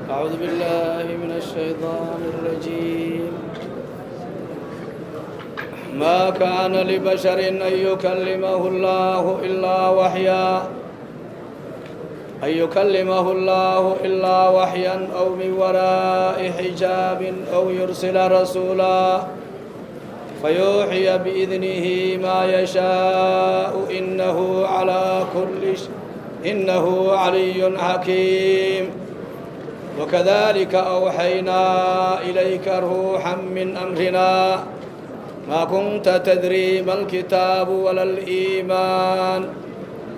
أعوذ بالله من الشيطان الرجيم. ما كان لبشر أن يكلمه الله إلا وحيا أن يكلمه الله إلا وحيا أو من وراء حجاب أو يرسل رسولا فيوحي بإذنه ما يشاء، إنه على كل إنه علي حكيم. وكذلك أوحينا إليك روحا من أمرنا، ما كنت تدري ما الكتاب ولا الإيمان،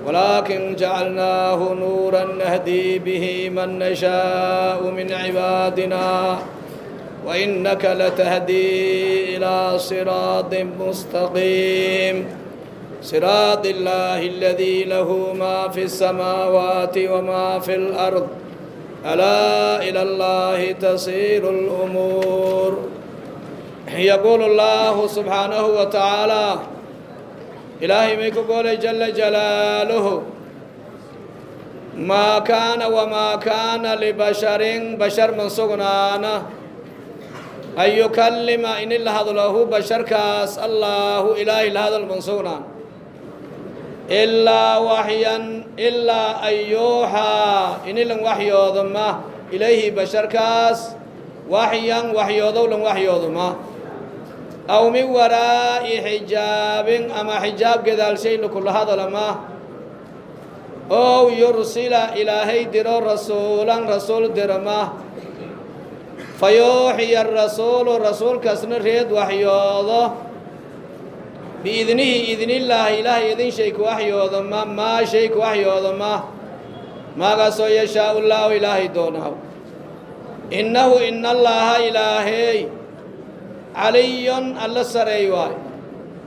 ولكن جعلناه نورا نهدي به من نشاء من عبادنا، وإنك لتهدي إلى صراط مستقيم، صراط الله الذي له ما في السماوات وما في الأرض، ألا إلى الله تصير الأمور. يقول الله سبحانه وتعالى، إلهي ميكو قول جل جلاله: ما كان وما كان لبشر، بشر من سغنانا، أن يكلم، إن الله له بشر كاس الله إلهي هذا من سغنان، إلا وحيا، إلا أن يوحى، إن لن وحي ما إليه بشر كاس وحيا وحيوضو لن وحيوضو ما، أو من وراء حجاب، أما حجاب كذا شيء لكل هذا لما، أو يرسل إلهي درو رسولا، رسول درما، فيوحي الرسول، رسول كسن ريد وحيوضو، بإذنه، إذن الله، إله إذن شيء وحيوضو ما، ما شيء وحيوضو ما، ما قصو يشاء الله، إلهي دونه. إنه، إن الله، إلهي، علي، الله سري واي،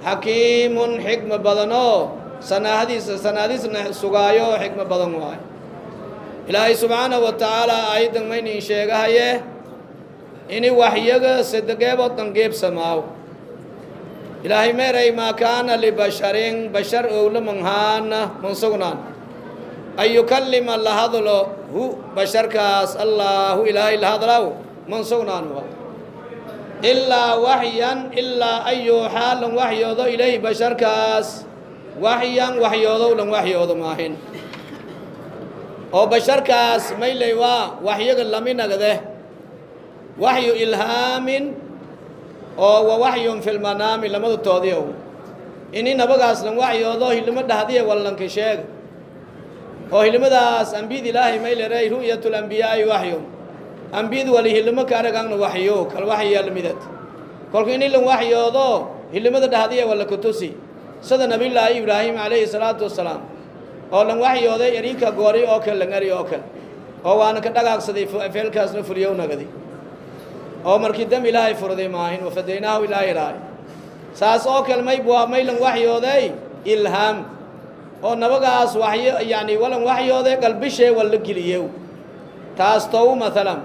حكيم، حكمة بدنو، سناديس سناديس سغايو حكمة بدن واي. إلهي سبحانه وتعالى أيضا من شيغايه إني وحيغا صدقه وتنجيب سماو. إلهي ميري: ما كان لبشر، بشر أول منهان من سغنان، أن يكلم الله هو بشر كاس الله إلهي هذا من سغنان هو إلا وحيا، إلا أن يوحى، لن وحيوضو، إليه بشر كاس وحيا، وحيوضو، لن وحيوضو ماهن. Oo basharkaas maylay waa waxyaga laminagde waxyu ilhaamin oo wa waxyun fi lmanaami, lamada toodiyow ini nabagaas lan waxyoodo hilimo dhahdiya wallanka sheega oo hilimadaas ambiyada Ilaahay mayleray ru'yat lambiyaa'i waxyun, ambiyadu wali hilimo ka aragangna waxyo kal waxyaa lamidad. Kolka ini lan waxyoodo hilimada dhahdiya walla kutusi, sida Nabillaahi Ibraahim calayhi salaatu wasalaam oo lan waxyooday erika goori oo kale lan eri oo kale oo waana ka dhagaagsaday, feelkaasna fuliyow nagadi oo markii dam Ilaahay furday maahin wafadaynaahu Ilaahay raay. Saas oo kale may waa may lan waxyooday ilhaam oo nabagaas waxyo yani walan waxyooday qalbishee walla geliyew taas tow mathalan,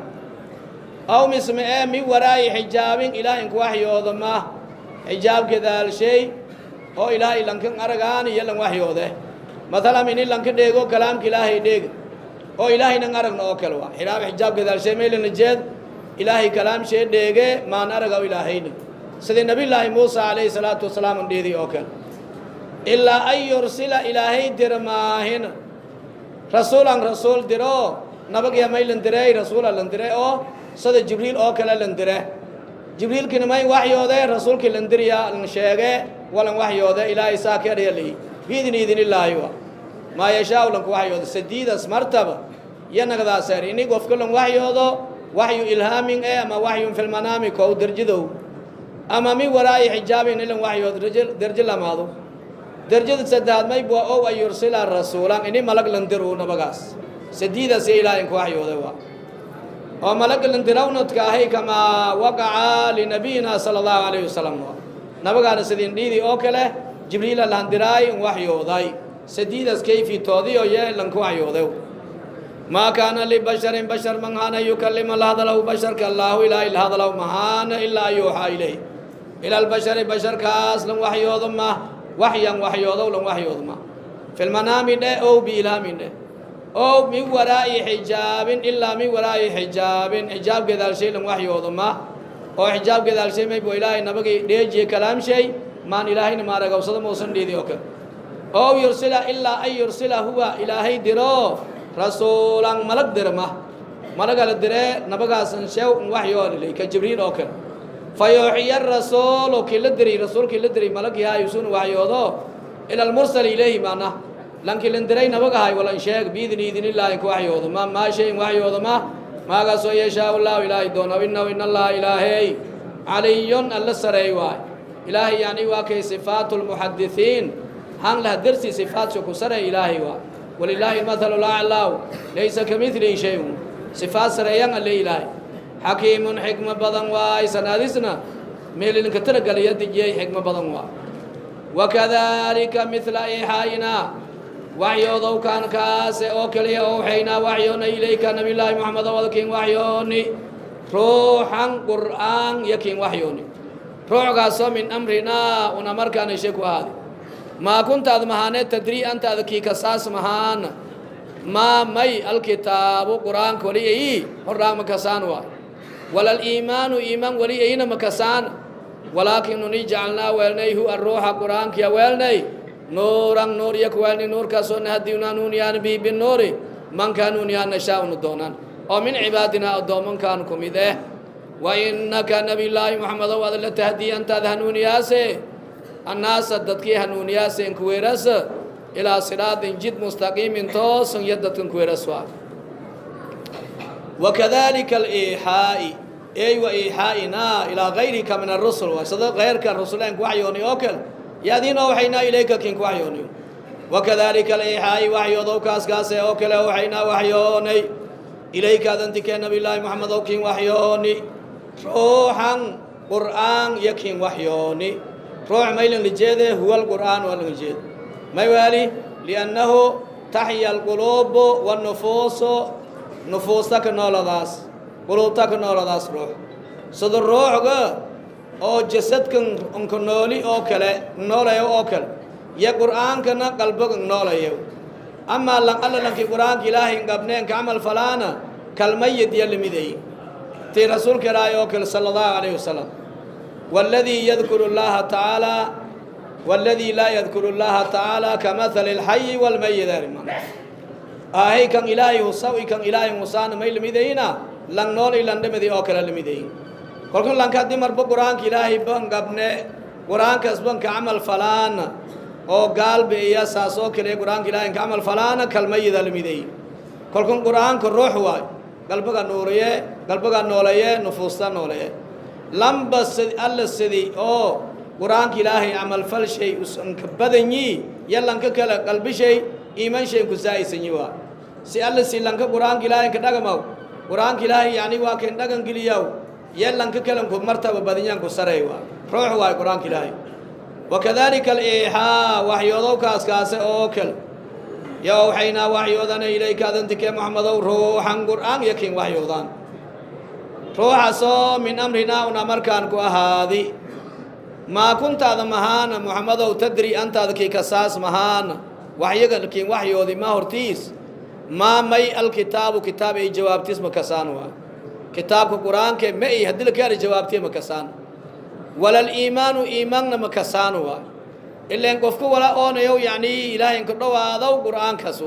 aw misme ee min waraa'i xijaabin, Ilaah inku waxyooda ma xijaab gadaalshay oo Ilaahay lankan aragaan iyo lan waxyoode. Mathalan ini lanka dheego kalaamka Ilaahay dheega oo Ilaahaynan aragna oo kale waa xijaab. Xijaab gadaalshay maylana jeed Ilaahay kalaamshee dheege maan araga Ilaahayna, sidii Nabillaahi Muusa calayhi salaatu wasalaam an dheedi oo kale. Ilaa an yursila, Ilaahay dira maahin, rasuulan, rasuul diro. Nabagya may lan diray? Rasuula lan diray oo sida Jibriil oo kale lan dire. Jibriilkina may waxyoode? Rasuulkii lan diriya lan sheege walan waxyoode. Ilaahay saa ka dhiyalay biidni idinillaahi wa maa yashaau lanku waxyoodo. Sadiidas martaba iyo nagdaaseer ini qofka lan waxyoodo waxyu ilhaamin e ama waxyun filmanaami kow derjadow, ama min waraa'i xijaabin ilan waxyoodo derjo lamaado. Derjada saddexaad may bua ow an yursila rasuulan, ini malag lan diru nabagaas. Sadiidaas Ilaah inku waxyooday waa oo malag lan dirawnadka ahay, kamaa waqaca linabiyina sala Allahu alayhi wasalam. Nabagaana sidin dhiidi oo kale Jibriila landiraay in waxyooday. Sadiidaas kayfi toodiyo yee lanku waxyooday. Maa kaana libasharin, bashar manhaana, yukalima lahadalow basharka Allaahu ilaahay lahadalow mahaana, ilaa an yuuxaa ilayh ila albashari, basharkaas lan waxyoodo ma waxyan, waxyoodow lan waxyoodo ma filmanaami dhe ow biilhaamin dheh. Oo min waraa'i xijaabin, ilaa min waraa'i xijaabin, xijaab gadaalshay lan waxyoodo ma oo xijaab gadaalshay maybo Ilaahay nabagii dheejiye kalaamshay maan Ilaahayna maaragawsada mausan dhiidi oo kale. Oo yursila, ilaa an yursila huwa Ilaahay diro rasuulan, malag dira ma malagala diree nabagaasan sheew n waxyoolilay ka Jibriil oo kale. Fa yuuxiya rasuulu kii la diri, rasuulkii la diri malagyahay usuuna waxyoodo ila almursal ilayhi, maana lankii lan diray nabagahay walan sheeg biidni idinillaahi ku waxyoodo ma maa shayin waxyoodo ma maagaasoo yashaa Allahu Ilaahay doono. Innahu in Allaha Ilaahay caliyun alla sareey waay. Ilaahay yani waa kay sifaatu lmuxadisiin han lah dersi sifaatsho ku sareey Ilaahay waay. Walilaahi almathalu laclaaw, laysa kamidlihi shay-un, sifaat sareeyan alle. Ilaahay xakiimun xikmo badan waay, sanaadisna meelinka taragaliya dejiyey, xikmo badan waay. Wakadalika midla iixaa'inaa waxyoodow kaan kaase oo keliya owxaynaa waxyoona ilayka Nabiyullaahi Moxamed wadkiin waxyooni ruuxan qur'aan yakiin waxyooni ruuxgaasoo min amrinaa una markaana shay ku ahaadi. Maa kuntaad mahaanee tadrii antaada kii kasaas mahaana maa may alkitaabu qur'aanka wali ayi hordhaan makasaan waay, wala aliimaanu iimaan wali ayina makasaan, walaakin nuni jacalnaa weelnay hu arruuxa qur'aankiya weelnay nuuran nuur iyo kuweelnay, nuurkaasoo nahadiuna hanuuniyaan bihi binuuri manka hanuuniyaan nashaa unu doonaan oo min cibaadinaa addoomankaan ku mid eh. Wa innaka Nabiyullaahi Moxamedow ad la tahdii antaad hanuuniyaase annaasa dadkii hanuuniyaase inkuweeras ilaa siraadin jid mustaqiimin toosan iyo dadkan kuweeras waa. Wakadalika aliixaa'i ey wa iixaa'inaa ilaa gayrika min arusul waa sida keyrka rusuleen ku waxyoonay oo kale yaadiin oo waxaynaa ilayka kin ku waxyoonay. Wakadalika aliixaa'i waxyoodow kaaskaase oo kale waxaynaa waxyoonay ilayka adantikee Nabiyullaahi Moxamed ow kin waxyooni ruuxan qur'aan iyo kin waxyooni. Ruux maylan lijeede huwa alqur'aan waa laga jeeda may waali liannahu taxya alquluubu wannufuusu, nufuusta ka nooladaas, quluubta ka nooladaas ruux sida ruuxga oo jasadkan unka nooli oo kale noolayo oo kale iyo qur'aankana qalbiga noolayo. Amaa lan alla lankii qur'aanka Ilaahay ngabneen ka camal falaana kalmayid iyo lamiday tii rasuulka Ilaahay oo kale sala Allahu calayhi wasalam. والذي يذكر الله تعالى والذي لا يذكر الله تعالى كمثل الحي والميت. Ahay kan Ilaahay husaw kan Ilaahay husaana may lamidayna lang nool ilan dhimadi oo kale lamidayn. Kolkun lanka haddii marba qur'aanka Ilaahay ban gabne qur'aankaas ban ka camal falaana oo gaalba iya saas oo kale qur'aanka Ilaahay ka camal falaana kalmayida lamiday. Kolkun qur'aanka ruux waay, qalbiga nuuriye, qalbiga nooleeye, nufuusta nooleeye. Lamba alla sidii oo qur'aanka Ilaahay camalfal shay usan ka badanyi yo lanka kale qalbishay iiman shay ku saa'aysanyi waa si alla si lanka qur'aanka Ilaahay ka dhagamaw qur'aanka Ilaahay yacni waa kan dhagan geliyaw yo lanka kalen ku martaba badanyaan ku saray waa ruux waay qur'aanka Ilaahay. Wakadalika aliixaa waxyoodow kaaskaase oo kale yo waxaynaa waxyoodana ilayka adantikee Moxamedow ruuxan qur'aan iyo kin waxyoodaan ruuxaasoo min amrinaa una markaan ku ahaadi. Maa kuntaada mahaana Moxamedow tadri antaada kii kasaas mahaana waxyaga kiin waxyoodi ma hortiis maa may alkitaabu kitaab ay jawaabtiis ma kasaan waay kitaabka qur'aanka ma ay haddii la kaari jawaabtiya ma kasaan, wala aliimaanu iimaanna ma kasaan waay. Ileen qofku wala oonayow yacnii Ilaahay inka dhowaadow qur'aankaasu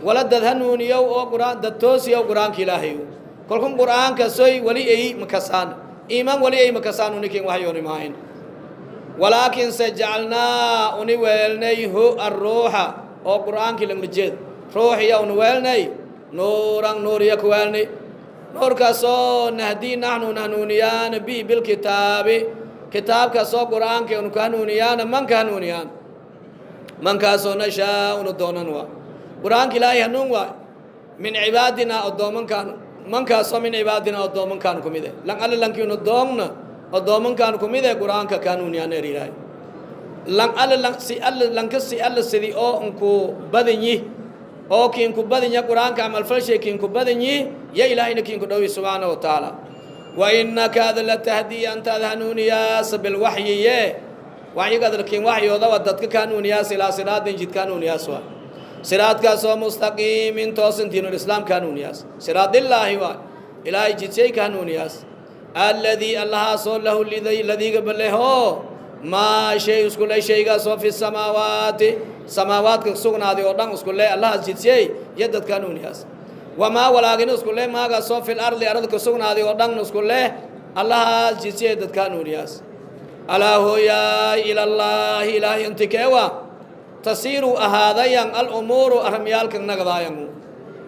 wala dad hanuuniyow oo qur'aan dad toosiyow qur'aanka Ilaahay. Kolkun qur'aanka soy wali ay makasaan iimaan wali ay makasaan unikin waxyooni maahayn, walaakin se jacalnaa uni weelnay hu arruuxa oo qur'aankii lagma jeed ruuxiya uni weelnay nuuran nuuriya ku weelnay, nuurkaasoo nahdii naxnu hanuuniyaana bi bilkitaabi kitaabkaasoo qur'aanka unu ka hanuuniyaana man ka hanuuniyaan mankaasoo nashaa unu doonan waa qur'aanka Ilaahay hanuun waay min cibaadinaa addoomankaan mankaasoo min cibaadinaa addoomankaan ku mid eh lan alla lankii unu doogna addoomankaan ku mid eh qur'aanka ka hanuuniyaan er Ilaahay lan alla lan si alla lanka si alla sidii oo unku badanyi oo kiinku badanya qur'aanka camalfalshay kiinku badanyi ya Ilaahayna kiinku dhowi subxaana wa tacaala. Wa innaka ada la tahdii antaad hanuuniyaasa bilwaxyiye waxyigaad kiin waxyooda wa dadka ka hanuuniyaas ilaa siraadin jidka hanuuniyaas waa. Siraadkaasoo mustaqiimin toosan, diinulislaamka hanuuniyaas. Siraadillaahi waa Ilaahay jidsayka hanuuniyaas. Alladii Allahaasoo lahu ladiiga balehoo maa shay isku le, shaygaasoo fi samaawaati, samaawaadka sugnaaday oo dhan isku le, Allahaas jidsiyey iyo dadka hanuuniyaas. Wamaa walaagina isku le, maagaasoo fil ardi, arada ka sugnaaday oo dhan isku leh, Allahaas jidsiyey dadka hanuuniyaas. Alaa hooyaay, ilallaahi, Ilaahay intikeewa, tasiiru ahaadayan alumuuru, arramyaalkan nagdaayan.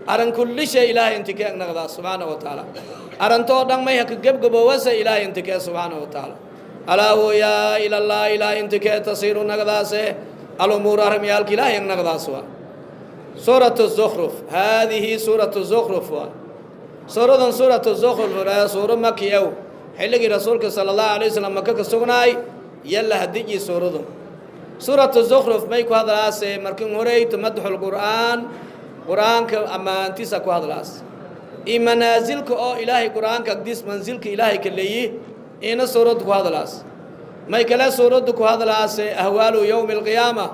Aran kulli shay Ilaahay intikee nagdaa subxaana wa tacaala. Arantoo dhan may haka gebgabowasa Ilaahay intikee subxaana wa tacaala. Alaa hooyaa, ilallaahi, Ilaahay intikee, tasiiru nagdaase, alumuuru, arramyaalka Ilaahay nagdaas. Waa suuratu Zukhruf. Haadihi suuratu Zukhruf waa suuradan, suuratu Zukhruf, suuro maki ow, xilligii Rasuulka sala Allahu alay wasalam Maka ka sugnaay yalla hadiji suuradun. Suuratu Zukhruf may ku hadlaase? Markin horeyto madxul Qur'aan, Qur'aanka ammaantiisa ku hadlaas iyo manaasilka oo Ilaahay Qur'aanka agdiis mansilka Ilaahay ka leeyi ina suuraddu ku hadlaas. May kale suuraddu ku hadlaase? Ahwaalu yowmi alqiyaama,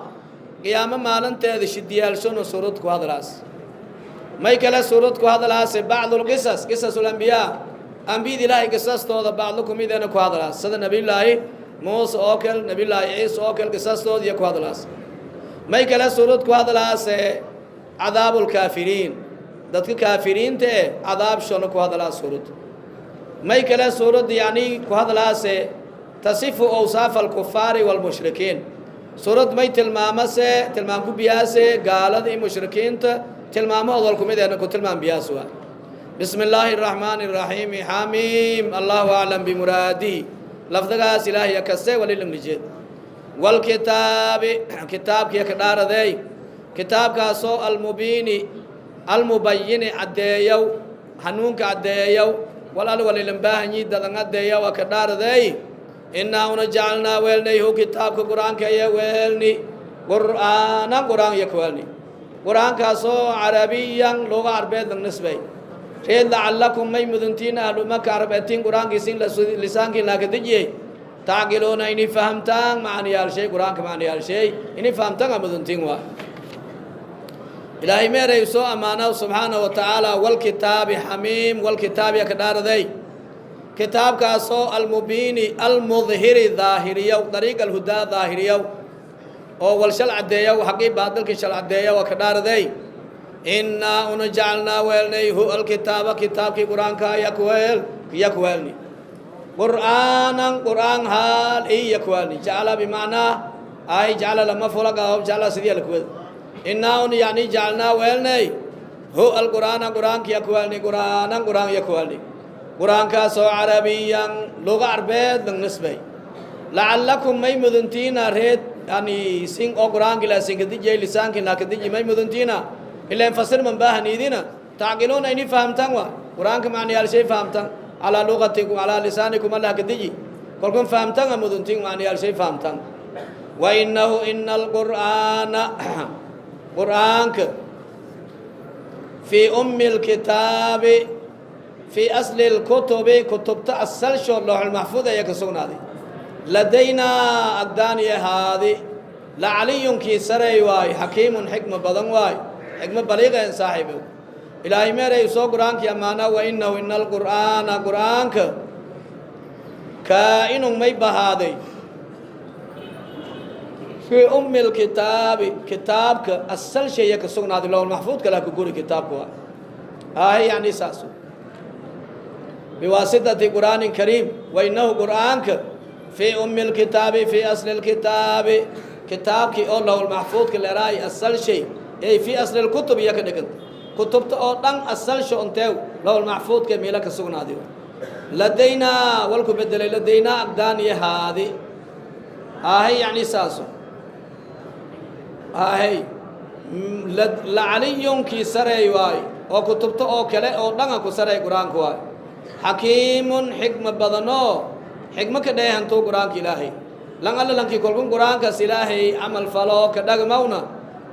qiyaamo maalinteeda shidiyaalshona suuraddu ku hadlaas. May kale suurad ku hadlaase? Bacdu lqisas, qisas ulambiyaa, ambiyada Ilaahay qisastooda bacdo kumideena ku hadlaas, sida Nabiyullaahi Muuse oo kale, Nabiyullaahi Ciise oo kale, qisastooda iyo ku hadlaas. May kale suurad ku hadlaase? Cadaabu lkaafiriin, dadka kaafiriinta eh cadaabshona ku hadlaas suurad. May kale suuradda yacni ku hadlaase? Tasifu awsaafa alkufaari waalmushrikiin. Suurad may tilmaamase, tilmaam ku biyaase gaalada iyo mushrikiinta tilmaamahooda wal kumideena ku tilmaam biyaas. Waa bismi illaahi araxmaani araxiimi. Xamiim. Allahu aclam bimuraadihi. Lafdagaas Ilaahiya kaste walilamnijeed. Walkitaabi, kitaabkiya ka dhaaradeey, kitaabkaasoo almubiini, almubayini, caddeeyow hanuunka, caddeeyow wal al walilan baahanyi dadan caddeeyow a ka dhaaradeey. Innaa una jacalnaa weelnayhu, kitaabka Qur-aanka iyo weelni, qur'aanan, Qur-aan iyo ka weelni, Qur-aankaasoo carabiyan, luga carbeed lang nisbay. Reed lacallakum, may muduntiin, ahlu Maka carbeetiin, Qur-aankiisin lisaankiin laaka dejiyey, tacqiluuna, ini fahamtaan macniyaalshay, Qur-aanka macniyaalshay ini fahamtaan a muduntiin. Waa Ilaahay meeray soo ammaanaw subxaana wa tacaala. Walkitaabi, xamiim, walkitaabi ka dhaaraday, kitaabkaasoo almubiini, almudhiri, daahiriyow dariiq alhudaa, daahiriyow oo wal shal caddeeyow, xaqii baadilkii shal caddeeyow ka dhaaraday. Innaa una jacalnaa weelnay hu alkitaaba, kitaabkii Qur-aanka yakweel yakweelni, qur'aanan, Qur'aan haal i yakweelni. Jacala bimacnaa ay jacala lama fula gaabo, jacala sidii lakuwed. Innaa un yacni jacalnaa weelnay hu alqur'aana, Qur'aanka yakweelni, qur'aanan, Qur'aan yakweelni, Qur'aankaasoo carabiyan, luga carbeed lang nisbay. Lacallakum, may muduntiina, reed yani sin oo Qur'aanki la sinkadijiyay lisaankii laakadiji, may muduntiina, ileen fasir man baahaniidina, tacqiluuna, ini fahamtaan waa Qur'aanka macnayaal shay fahamtaan, calaa lugatikum, calaa lisaanikum Allah kadiji kolkun fahamtaan a muduntiin, macnayaal shay fahamtaan. Wa innahu ina alqur'aana, Qur'aanka, fii ummi lkitaabi, fii asli lkutubi, kutubta asalshood looxulmaxfuud ayaa ka sugnaaday, ladaynaa, agdaani ahaadi, lacaliyunkii sareey waay, xakiimun, xikma badan waay, xikmo baliiqeen saaxiibow. Ilaahay meeray soo Qur'aankii ammaana. Wa innahu ina alqur'aana, Qur'aanka, kaa'inun, may bahaaday, fii ummi lkitaabi, kitaabka asal shaya ka sugnaaday, lowlmaxfuudka lah ku guri kitaabka waa ahay, yacni saas, biwaasitati qur'aanin kariim. Wa innahu Qur'aanka fii ummi lkitaabi, fii asli lkitaabi, kitaabkii oo lowlmaxfuudka leeraay asal shay ay fii asli lkutub iyo ka dhiganta, kutubta oo dhan asalsho onteew lowlmaxfuudka meelo ka sugnaaday, ladaynaa walku bedelay, ladaynaa, agdaaniyo haadi ahay, yacni saaso ahay, lacaliyunkii sareey waay oo kutubta oo kale oo dhana ku sareey Qur-aanku waay, xakiimun, xikma badanoo xikmo ka dheehantuu Qur-aanka Ilaahay. Lan alla lankii kolkun Qur-aankaas Ilaahay camal falo ka dhagmawna,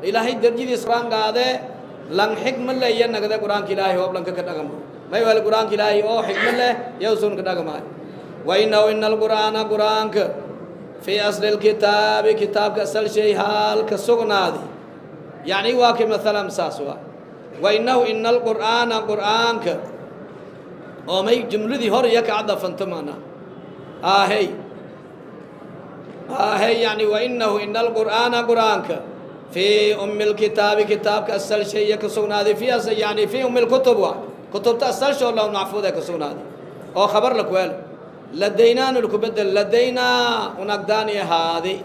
Ilaahay darjadiis Qur-aan qaadee, lan xikmo leh iyo nagde Qur-aanka Ilaahay hoob lanka ka dhagmo, may wal Qur-aanka Ilaahay oo xikmo leh yowsun ka dhagmaayo. Wa innahu ina alqur'aana, Qur-aanka, fii asli lkitaabi, kitaabka asal shay haal ka sugnaaday. Yacni waa kay maalan saas waa. Wa innahu ina alqur'aana, qur'aanka oo may jumladii hor iyo ka cadafanto maanaa ahey ahey. Yani wa innahu ina alqur'aana, qur'aanka, fii ummi lkitaabi, kitaabka asal shaya ka sugnaaday, fi yani fii ummi lkutub, waa kutubta asalshoo low maxfuud ee ka sugnaaday oo khabar la kuhelo. Ladaynaanu laku bedel, ladaynaa unagdaani ahaadi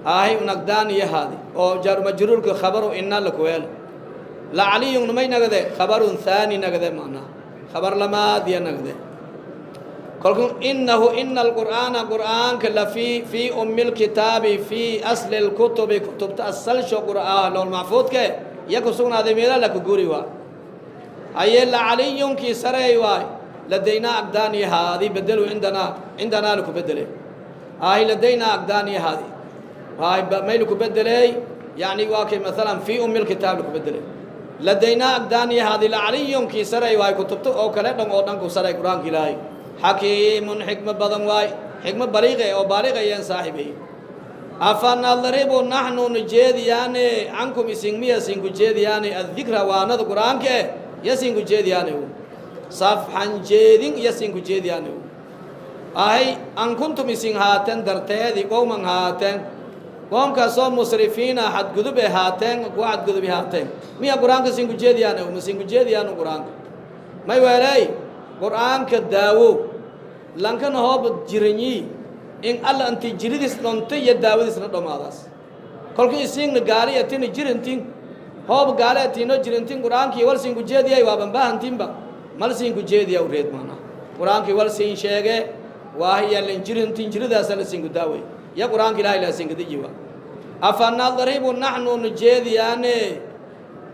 ahay, unagdaani ahaadi oo jaarumajruurka khabaru ina la kuhelo. Lacaliyun may nagade khabarun haani nagade, macnaha khabar lamaad iyo nagade. Kolku innahu ina alqur'aana, qur'aanka, la fii ummi lkitaabi, fii asli lkutubi, kutubta asalsho qur'aan lool maxfuudke iyo ku sugnaaday, meela laka guri waa haye. Lacaliyunkii sareey waay. Ladaynaa agdaani haadi bedelu, cindanaa, cindanaa laku bedele ahi. Ladaynaa agdaani haadi hay may laku bedeley. Yani waa kay maalan fii ummi lkitaab laku bedeley. Ladaynaa agdaani haadi lacaliyunkii sareey waay, kutubta oo kale dhan oo dhan ku saray qur-aanka Ilaahay. Xakiimun, xikmo badan waay, xikmo baliiqe oo baaliqayeen saaxibey. Afanadribu naxnu nujeediyaane cankum isin miya sinku jeediyaane addikra, waanada qur-aanka eh ya sinku jeediyaane, safxan jeedin iyo sinku jeediyaane ahay. An kuntum isin haateen darteedi qowman haateen, qoomkaasoo musrifiina xadgudub e haateen, kuwa xadgudubi haateen miya qur-aanka sinku jeediyaane? Ma sinku jeediyaanu qur-aanka. May weeley qur-aanka daawo lankana hooba jiranyi in alla inti jiridis dhonto iyo daawadiisna dhomaadaas. Kolka isiingna gaali atina jirantin, hoob gaali atino jirantin, qur-aankii wal sinku jeediyay waaban baahantinba mal sinku jeediya u reed maana. Qur-aankii wal siin sheege waahiya lan jirantin, jiridaasa la sinku daaway ya qur-aanka Ilahay la sinka dejiwa. Afanadribu naxnu nujeediyaane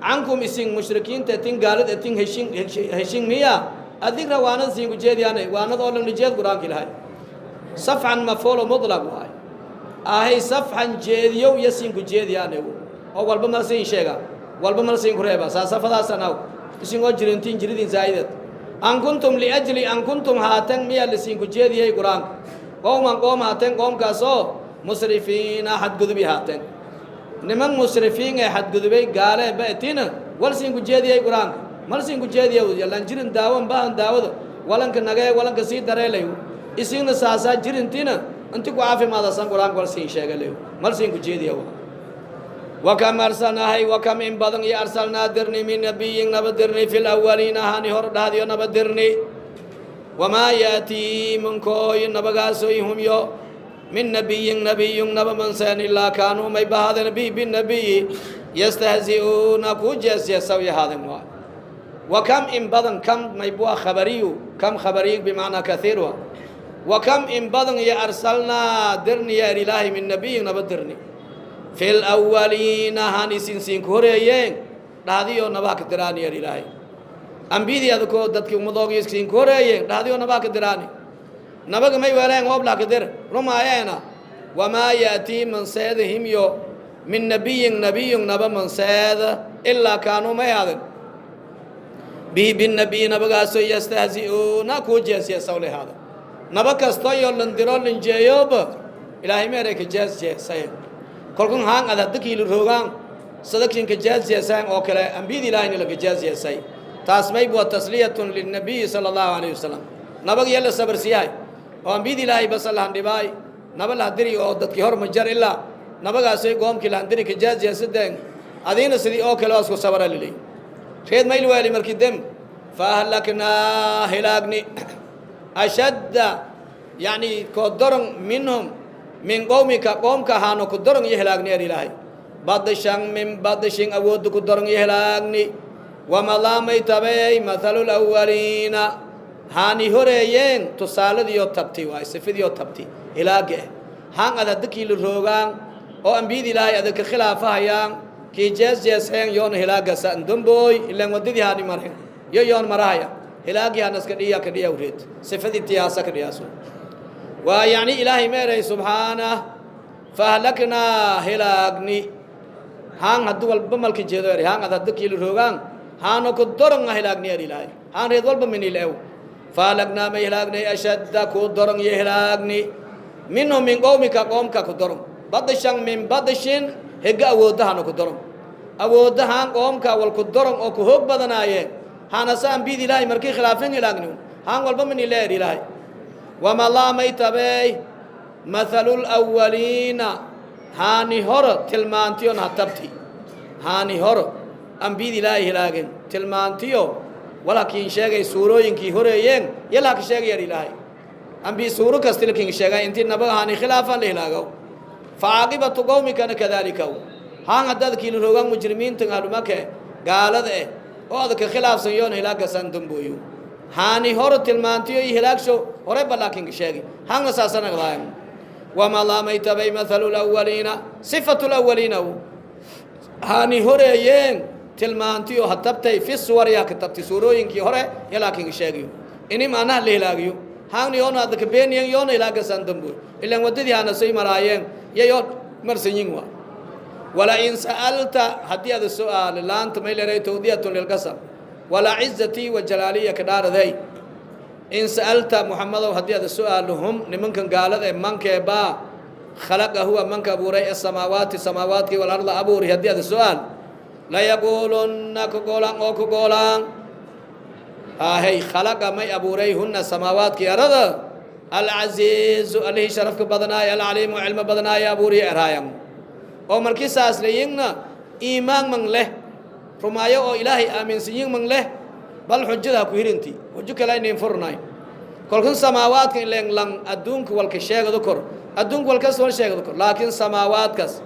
cankum isin mushrikiinta tin gaalid atin heshin heshin miya adikra, waanada sinku jeediyaane, waanada oo lan nujeed qur-aanka Ilahay. Safxan mafcuulu mutlaq waay ahay. Safxan jeediyow iyo sinku jeediyaane oo walba mal siin sheega, walba mal siin ku reeba saasafadaasanaw isingoo jirintiin jiridin zaa'idad. An kuntum liajli an kuntum haaten miya lasinku jeediyey qur-aanka, qowman qoom haaten, qoomkaasoo musrifiina xadgudubi haaten, niman musrifiin ee xadgudubay gaale ba'tina wal sinku jeediyey qur-aanka mal sinku jeediya lan jirin daawan baahan daawada walanka nagee walanka sii dareelay isingna saasaa jirintina inti ku caafimaadasan qur-aanka wal siin sheegalayo mal sinku jeediya. Wakam arsalnaahay, wakam in badan iyo arsalnaa dirni, min nabiyin naba dirni, fi lawaliina hani hor dhahdiyo naba dirni. Wamaa yaatii mankooy nabagaasoy humyo min nabiyin nabiyun naba manseen ilaa kaanuu may bahaadeen bi binabiyi yastahzi'uuna kuu jeesjeesaw yahaadeen waay. Wakam in badan, kam maybua khabariyu, kam khabariyu bimacnaa kathiir wa. Wakam in badan iyo arsalnaa dirni ya Ilaahay, min nabiyin naba dirni, fi lawaliina han isin siinku horeeyeen dhahdiyo nabaha ka diraani yar Ilaahay. Ambiyadii adakoo dadkii ummadoogi siinku horeeyeen dhahdiyo nabaha ka diraani, nabaga may weeleen hooblaa ka dir rumaayeena. Wamaa yaatii manseeda himyo min nabiyin nabiyun naba manseeda ilaa kaanuu may aaden bihi binabiyi nabagaasoo yastahzi'uuna kuu jeesjeesaw lehaada. Naba kasto yo landiro lanjeeyooba Ilaahay meeray ka jees jeesayen. Kolkun haan ad hadda kiila roogaan sadagsinka jees jeesayen oo kale ambiyada Ilaahayna laka jees jeesay. Taas mayb waa tasliyatun lilnabiyi sala allahu alayhi wasalam, nabag yalla sabarsiyahay oo ambiyada Ilaahay basa lahandhibaay naba lahadiri oo dadkii hor majar ilaa nabagaasay goomkii lahandiri ka jees jeesadeen, adiina sidii oo kale waa isku sabara liley reed mayl waali. Markii dem faahlaknaa hilaagni ashadda yacni koo doron minhum min qowmika, qoomka ahaano ku doron iyo hilaagni er Ilaahay. Badshan min badshin, awoodda ku doron iyo hilaagni. Wamadaamay tabeey mathalu lawaliina haani horeeyeen tusaaladiioo tabti waay, sifadiioo tabti hilaaga eh. Haan ad hadda kiila roogaan oo ambiyada Ilaahay adag ka khilaafahayaan kii jees jeeseen yoona hilaagasa ndombooy ilaan waddadii haani mareen yo yoon marahaya hilaagii hanaska dhiya ka dhiya ureed sifadii tiyaasa ka dhiyaaso waa. Yacni Ilaahay meeray subxaanah fahlaknaa hilaagni haan haddi walba malka jeedo er haan ad hadda kiila roogaan haano ku doronga hilaagni er Ilaahay haan reed walba minil ew. Fahlagnaa may hilaagnay ashadda ku doron iyo hilaagni minhum min qowmika, qoomka ku doron, badshan min badshin hega awoodahana ku doron. Awooddahaan qoomka walku doron oo ku hoog badanaayeen haanase ambiyada Ilaahay markii khilaafin hilaagni haan walba mani leer Ilaahay. Wamadaa may tabeey mathalu lawaliina haani horo tilmaantiyon ha tabti haani horo ambiyada Ilaahay hilaagen tilmaantiyo walakiin sheegay suurooyinkii horeeyeen yalaa ka sheegayar Ilaahay ambii suuro kasta lakin sheegay intii naba haani khilaafan la hilaagow. Facaaqibatu qowmikana kadaalika haan haddaad kiila rogaan mujrimiintan ahlumake gaalada eh oo adka khilaafsan yoon hilaagasan dambooyo haani horo tilmaantiyo iyo hilaagsho hore ba laakinka sheegi haanna saasanagdaayan. Wamadaa may tabay mathalu lawaliina sifatu lawaliina haani horeeyeen tilmaantiyo ha tabtay fi suwar yaa ka tabtay suurooyinkii hore ya laakinka sheegiyo ini maanaha la hilaagiyo haangni yoona adaka beeniyen yoona hilaagasan dambooyo ilaan waddadii haana soo maraayeen yayo marsanyin waa. Walain sa'alta haddii ada su'aale laanta may leedahay tawdiyatun lilqasam walaa cizatii wa jalaaliya ka dhaaraday in sa'alta Muxamadow haddii ada su'aalo hum nimankan gaalada ee mankee baa khalaqa huwa manka abuuray asamaawaati samaawaadkii walarda abuuri haddii ada su'aal layaquulunna ku goolaan oo ku goolaan ahey khalaqa may abuuray hunna samaawaadkii arada alcasiizu allihii sharafka badanaaya alcaliimu cilmo badanaaya abuuriya eraayan oo markii saas layingna iimaan man leh rumaayo oo Ilaahay aaminsanyin man leh bal xujada ha ku hirinti xujo kale inayn furnay kolkan samaawaadka ileen lan adduunka walka sheegado kor adduunka walkas wal sheegado kor laakiin samaawaadkaas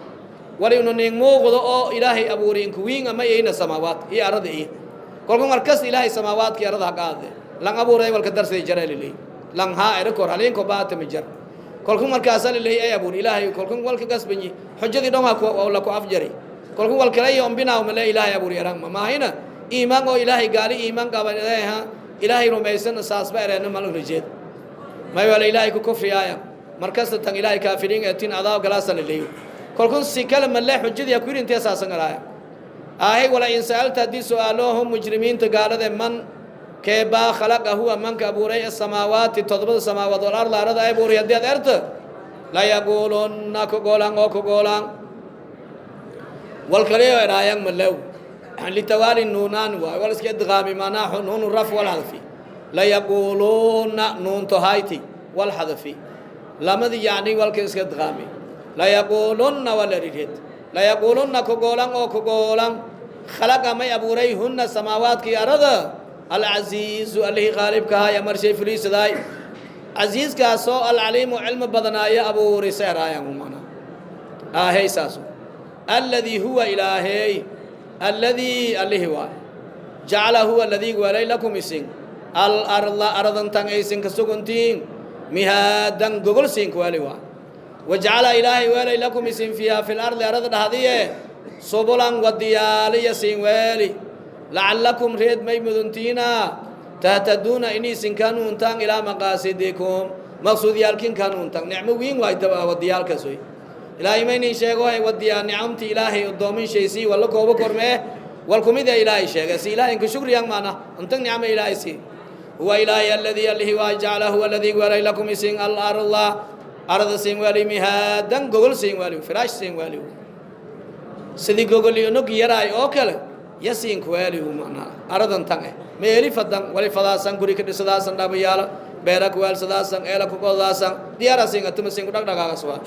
wali unu nin muuqdo oo Ilaahay abuuri inku wiin ama iyna samaawaad iyo arada iyo kolkan markas Ilaahay samaawaadka iyo arada ha qaade lan abuuray walka darsiday jara liley lan haa ero kor haliinko baata ma jar kolkan markaasa liley ay abuur Ilaahay kolkan walka gasbanyi xujadii dhan waa la ku afjari kolkan walkale iyo ombinaaw male Ilaahay abuur yarang ma maahina iimaan oo Ilaahay gaali iimaan qaban ha Ilaahay rumaysan saasba ereena mal rajeed may wala Ilaahay ku kufriyaaya markasta tan Ilaahay kaafiriin ee tin adaab galaasa laleeyo kolkan si kale male xujadii ku yirintee saasan galaaya ahay. Wala in sa'alta haddii su'aalohum mujrimiinta gaalada man keebaa khalaqa huwa manka abuuray asamaawaati todobada samaawaad walarda arada ay abuuray haddii aad erta layaquulunna ku goolaan oo ku goolaan walkaliyo eraayan malew litawaali nuunaan waay wal iska idqaami maanaa nuunu raf wal hadfi layaquuluuna nuunto hayti wal hadfi lamadii yacni walka iska idqaami layaquulunna wala rired layaquulunna ku goolan oo ku goolan khalaqa may abuuray hunna samaawaadkii arada alcasiizu allihii qaalibkahay marshay fuliisadaay casiiskaasoo alcaliimu cilmi badanaayo abuurisa eraayan mana aahey saasu alladii huwa Ilaaheey alladii allihi waay jacala huwa aladii weelay lakum isin alarda aradantan aysin ka suguntiin mihaadan gogol siinka weeli waay wajacala Ilaahay weelay lakum isin fiiha fi lardi arada dhahdiye subulan wadiyaaliya siin weeli lacallakum reed may muduntiina tahtaduuna iniisin kanuuntaan ilaa maqaasidikum maqsuudyaalkin kanuuntaan. Nicmo wiin waay wadiyaalkaas wey Ilaahay maynin sheego ay wadiyaa nicamti Ilaahay odoomin shaysii walla koobo kormee wal kumid ee Ilaahay sheegay si Ilaahay inka shukriyaan maana intan nicmo Ilaahay sii. Huwa Ilaahay alladii allihi waa jacala huwa aladii weelay lakum isin alarda arada siin weeli mihaadan gogol siin weeli firaash siin weeli sidii gogol inog yaraay oo kale yasiinku weeli macnaa aradan tan eh meeli fadan wali fadaasan guri ka dhisadaasan dhabayaala beera ku weelsadaasan eela ku qodaasan diyaarasiin atuma siin ku dhaqdhaqaagas waa.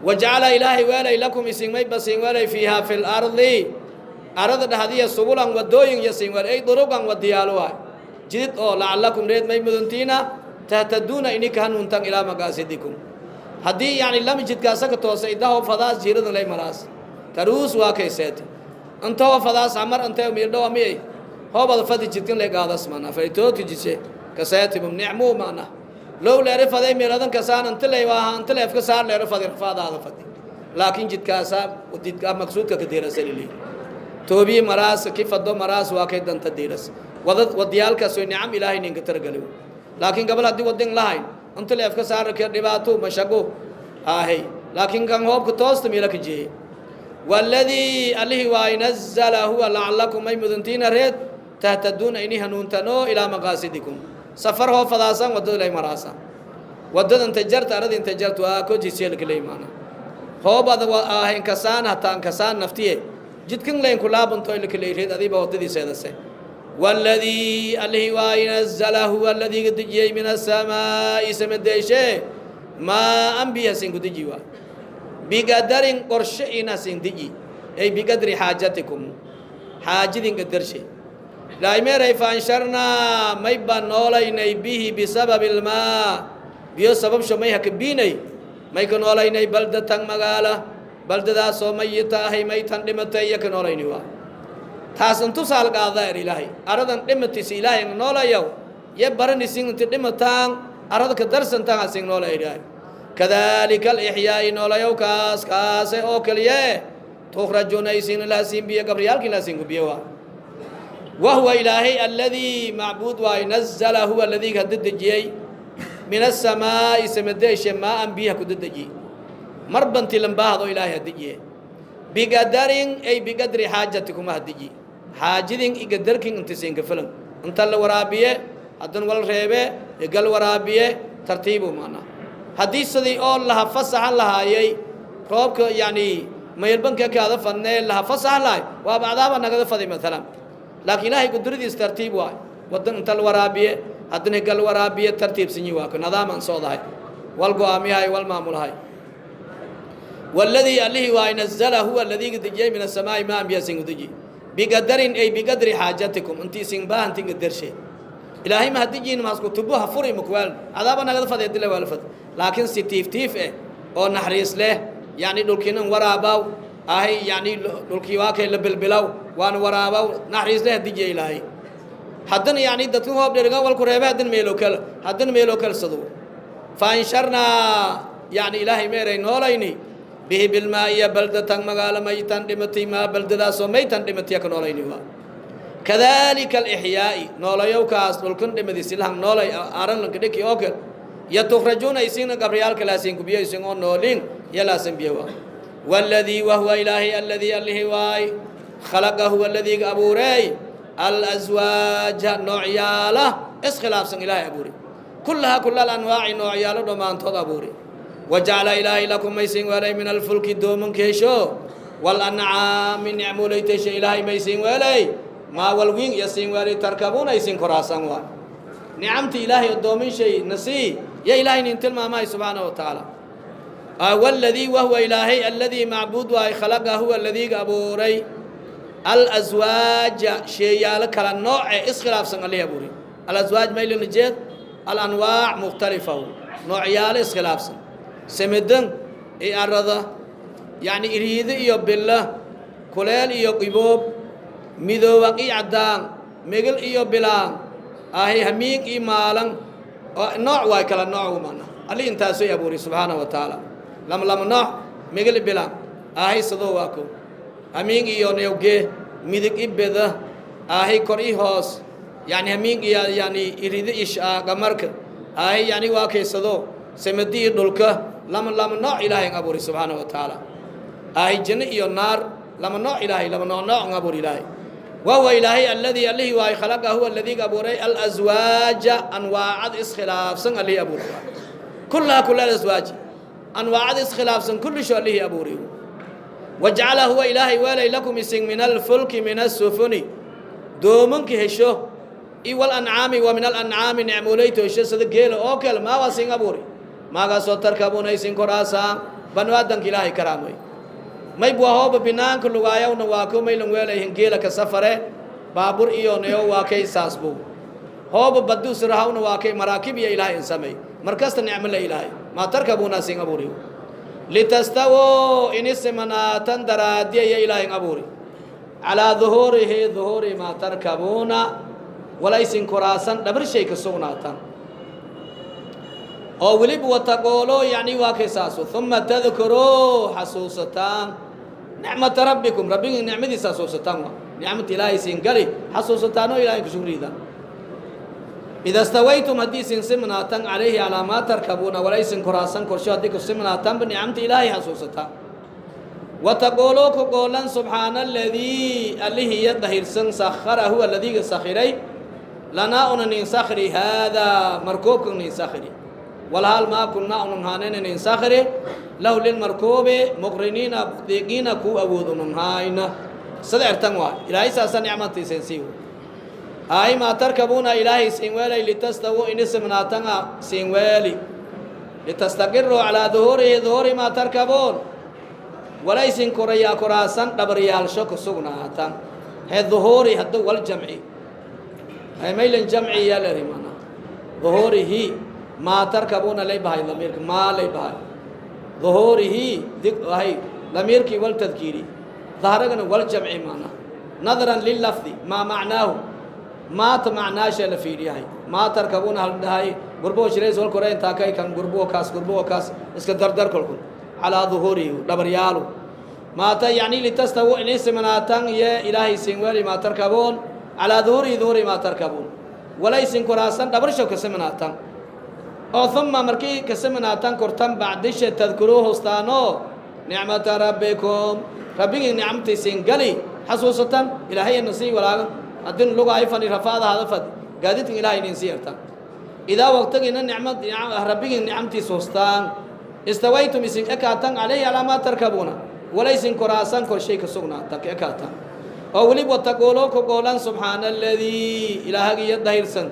Wajacala Ilaahay weelay lakum isin may basiin weelay fiihaa fi lardi arada dhahdiya subulan wadooyin yasiin weelay ay duruqan wadiyaalo waay jidid oo lacallakum reed may muduntiina tahtaduuna inika hanuuntan ilaa maqaasidikum haddii yacni lama jidkaasa ka toosay idahoo fadaas jiiradan lay maraas taruus waa kay seete intahoo fadaas amar intee miildhow miyay hoobada fadi jidkan lay qaadas mana faytoodka jise kaseetibum nicmuu mana low leere faday meeladan kasaan inta lay waaha inta leefka saar leere fadi rafaadaada fadi laakiin jidkaasa jidka maqsuudka ka deerasa lilii toobiyi maraas ki fado maraas waa kay danta deeras wadad wadiyaalkaas way nicam Ilaahay ninka targaliw laakiin gabal haddii wadin lahayn inta leefka saarka dhibaato mashago ahay laakiin kan hoobka toosta meela ka jeeye waladii allihii waay nazala huwa lacallakum may muduntiina reed tahtaduuna ini hanuuntanoo ilaa maqaasidikum safar hoo fadaasan waddada lay maraasa waddada inta jarta arada inta jarta waa kojiseelka lay maana hoobada ahayn kasaan hataa kasaan naftiye. Jidkan layn ku laabanto ilka leeyreed adiiba waddadiiseedase. Waladii allihii waa nazala huwa aladiiga dejiyey min asamaa'i samadeeshe maa an biyasin ku deji waa biqadarin qorshe inasin deji, ay biqadri xaajatikum, xaajidin qadarshe laimeeray. Faansharnaa may baan noolaynay bihi bisababi ilmaa, biyo sababsho may haka biinay, may ka noolaynay baldatan magaala, baldadaasoo mayita ahay, maytan dhimatay iyo ka noolayni. Waa taas intusaal qaada er Ilaahay aradan dhimatisa Ilaahay noolayaw ye baranisin inti dhimataan arada ka darsantaan asin noolaya Ilaahay. Kadalika alixyaa'i, noolayow kaas kaase oo kaliye tukhrajuuna isin laasin biyo gabriyaalkin laasin ku biyo waa. Wahuwa Ilaahay aladii macbuud waay nazala huwa aladii ka dedejiyey min asamaa'i samadeeshe maa-an biyaha ku dedejiyey mar banti lambaahdo Ilaahay hadejiye biqadarin, ay biqadri xaajatikuma hadeji xaajidin igadarkin intisinka filan inta la waraabiye haddan wal reebe igal waraabiye tartiibu maanaa. Haddii sidii oo laha fasaxan lahaayay roobka yacni maylbanka kaada fadnee laha fasax lahay waaba cadaaba nagada faday maalan, laakiin Ilaahay qudradiis tartiib waay. Wadan inta la waraabiye haddana higal waraabiye tartiibsanyi waa ku nadaaman soodahay wal go-aamiyahay wal maamulahay. Waladii allihii waa nazala huwa aladiiga dejiyey min asamaa'i maan biyasin deji biqadarin, ay biqadri xaajatikum, intii isin baahantin qadarshe. Ilaahay ma hadijiin maasku tubo ha furi makweel cadaaba nagada faday dila waa la fad, laakiin si tiif tiif eh oo naxariis leh yacni dhulkiinan waraabaw ahay, yacni dhulkii waa kay la bilbilaw waana waraabaw naxariis leh hadijiya Ilaahay. Haddana yacni dadka hoob dheriga walku reebe haddana meelo kale haddana meelo kale sado. Faansharnaa yacni Ilaahay meeray noolayni bihi bilmaa'iya baldatan magaalo maytan dhimatay, maa baldadaasoo maytan dhimataya ka noolayni. Waa kadalika alixyaa'i, noolayowkaas dhulkan dhimadi silahan noolay aran lanka dhiki oo kale yatukhrajuuna isina gabriyaalka laasin kubiyo isin oo noolin ya laasin biyo waa. Waladii wahuwa Ilaahay aladii allihi waay khalaqa huwa aladiiga abuureey alaswaaja noocyaala iskhilaafsan Ilaahay abuuri kullahaa kula alanwaaci noocyaalo dhammaantood abuuri. Wajacala Ilaahay lakum maysin weelay min alfulki doomanka hesho walancaami nicmuulaytasha Ilaahay maysin weelay maa walwiin iyo siin weelay tarkabuuna isin koraasan. Waa nicamti Ilaahay odoomin shay nasii ya Ilaahay nin tilmaamahay subxaana wa tacaala. Waladii wahuwa Ilaahay aladii macbuud waay khalaqa huwa aladiiga abuuray alaswaaja sheeyaalo kala nooce iskhilaafsan allihii abuuray. Alaswaaj maylina jeed alanwaac mukhtalifa, noocyaalo iskhilaafsan, samidan iyo arada yacni iriido iyo bilo, kuleel iyo qiboob, midooban iyo caddaan, megel iyo bilaan ahi, hamiin iyo maalan, nooc waay kala nooc mana alli intaasay abuuray subxaana wa tacaala. Lama lama nooc, megel bilaan ahi sadoo waa ko hamiin iyo newge, midig i beda ahi, kor i hoos, yani hamiin iyo yani irido iyo qamarka ahi, yani waa kaysado samadi iyo dhulka lama lama nooc Ilaahay abuuray subxaana wa tacaala ahi, jinno iyo naar lama nooc Ilaahay lama nooc nooc abuur Ilaahay. Wahuwa Ilaahay aladii allihii waay khalaqa huwa aladiiga abuuray alaswaaja anwaacad iskhilaafsan allihii abuuray kullaha kula alaswaaji anwaacad iskhilaafsan kullisho allihii abuuray. Wajacala huwa Ilaahay weelay lakum isin min alfulki min asufuni doomanka hesho iyo walancaami wa min alancaami nicmoolayto hesho sida geela oo kale maa waa sin abuuri maagaasoo tarkabuuna isin koraasaan banu aadanka Ilaahay karaamay mayb waa hooba binaanka lugaayawna waa ko maylan weelayhin geela ka safare baabur iyo neyo waa kay saasbow hooba baduu sirahawna waa kay maraakib iyo Ilaahay in samey markasta nicmo la Ilaahay maa tarkabuuna sin abuuri litastawoo inisimanaatan daraadiya iyo Ilaahay abuuri calaa duhuurihi duhuuri maa tarkabuuna walaysin koraasan dhabarshay ka sugnaatan oo weliba watagoolo yacni waa kay saaso uma tadkuruu xasuusataan nicmata rabbikum, rabbigii nicmadiisa xasuusataan, waa nicmata Ilaahay siin gali xasuusataan oo Ilahay kushukriidaan. Ida stawaytum haddii isin simnaatan calayhi calaa maa tarkabuuna walaysin koraasan korsho haddii ku simnaatanba nicamta Ilaahay xasuusataan wataquuluu ku qoolan subxaana aladii allihii ya dahirsan sakhara huwa aladiiga sakhiray lanaa una nin sakhri haadaa markuubka nin sakhri walhaal maa kunnaa unan haanayna nin sakhri lahu lilmarkuubi muqriniina mudiiqiina kuu awood unan haayna. Sida ertan waay Ilaahay saasa nicmatiisan sii. Ay maa tarkabuuna Ilaahay siin weelay litastawuu inisimnaatanga siin weeli, litastaqiruu calaa duhuurihi, duhuuri maa tarkabuun, walaysin korayaa koraasan dhabaryaalsho ku sugnaatan. He duhuuri hadda wal jamci hay maylan jamci yaa leri mana duhuurihi maa tarkabuuna lay bahay damiirka maa lay bahay duhuurihi dig hay damiirkii wal tadkiiri dahragana wal jamci mana nadaran lilafdi maa macnaahu maata macnaasha la fiiriyahay. Maa tarkabuuna hal dhahay gurbuhu shirays wal kore intaa kay kan gurbuhu kaas gurbuhu kaas iska dardar kolkun calaa duhuurihi dhabaryaalu maata yacni litastawu inay simanaatan ye Ilaahay siin weeli maa tarkabuun calaa duhuurihi, duhuuri maa tarkabuun, walaysin koraasan dhabarsho ka simanaatan oo uma markii ka simanaatan kortan bacdisha tadkuruu hustaano nicmata rabbikum, rabbigii nicamtiisiin gali xasuusatan. Ilaahayana sii walaaga haddin luga ay fani rafaada hada fad gaadiidkan Ilahay idin sii yartan idaa waqtigiina nicmad rabbigii nicamtiis hustaan istawaytum isin ekaatan calayhi calaa maa tarkabuuna, walaysin koraasan korshay ka sugnaatan ka ekaatan oo welib wataquuluu ku qoolan subxaana aladii Ilaahagiyo dahirsan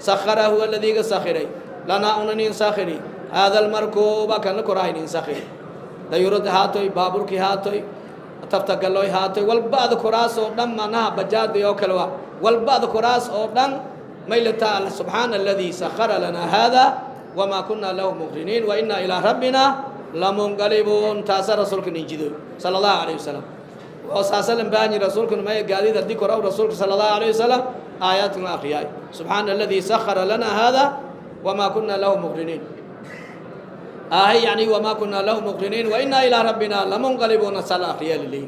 sakharahu aladiiga sakhiray lanaa una nin sakhiri haada almarkuuba kana korahay nin sakhiri dayuurada haatoy, baaburkii haatoy, taftagaloy haatoy, walba ada koraas oo dhan manaha bajaadi oo kale waa walba ada koraas oo dhan maylataa subxaana aladii sakhara lanaa haada wamaa kunaa lahu muqriniin wa inaa ilaa rabbina lamunqalibuun. Taasa rasuulka ninjido sala Allahu alayh wasalam oo saasalan baanyi rasuulkuna maya gaadiid haddii koraw rasuulka sala Allahu alayh wasalam aayaadkan akhriyay subxaana aladii sakhara lanaa haada wamaa kunaa lahu muqriniin ahay yani wamaa kunaa lahu muqriniin wa inaa ilaa rabbina lamunqalibuuna sala akhriya laleeyi.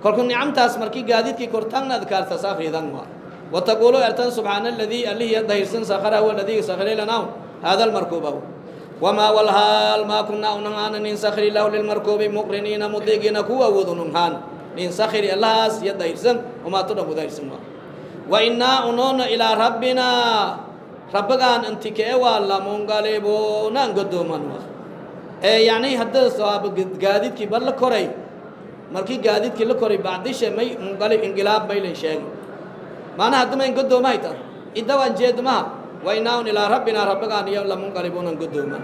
Kolku nicamtaas markii gaadiidkii kortaanna adkaartaas akhridan waa wataquulu ertan subxaana aladii allihii dahirsan sakhara huwa aladii sakhiray lanaa hada almarkuuba wamaa walhaal maa kunaa unanhaana nin sakhiri lahu lilmarkuubi muqriniina mudigiina kuwa awood ununhaan nin sakhiri allahaas iyo dahirsan umaatu dhan ku dahirsan waa wa innaa unoona ilaa rabbina rabbigaan intikee waa lamunqalibuuna an godooman waa ee yacni hadda sawaab gaadiidkii bar la koray markii gaadiidkii la koray bacdisha may munqalib inqilaab maylan sheegi maanaha hadda mayn godoomahay tan idawaan jeedmaha wa innaa un ilaa rabbinaa rabbigaan iyo lamunqalibuuna an godooman.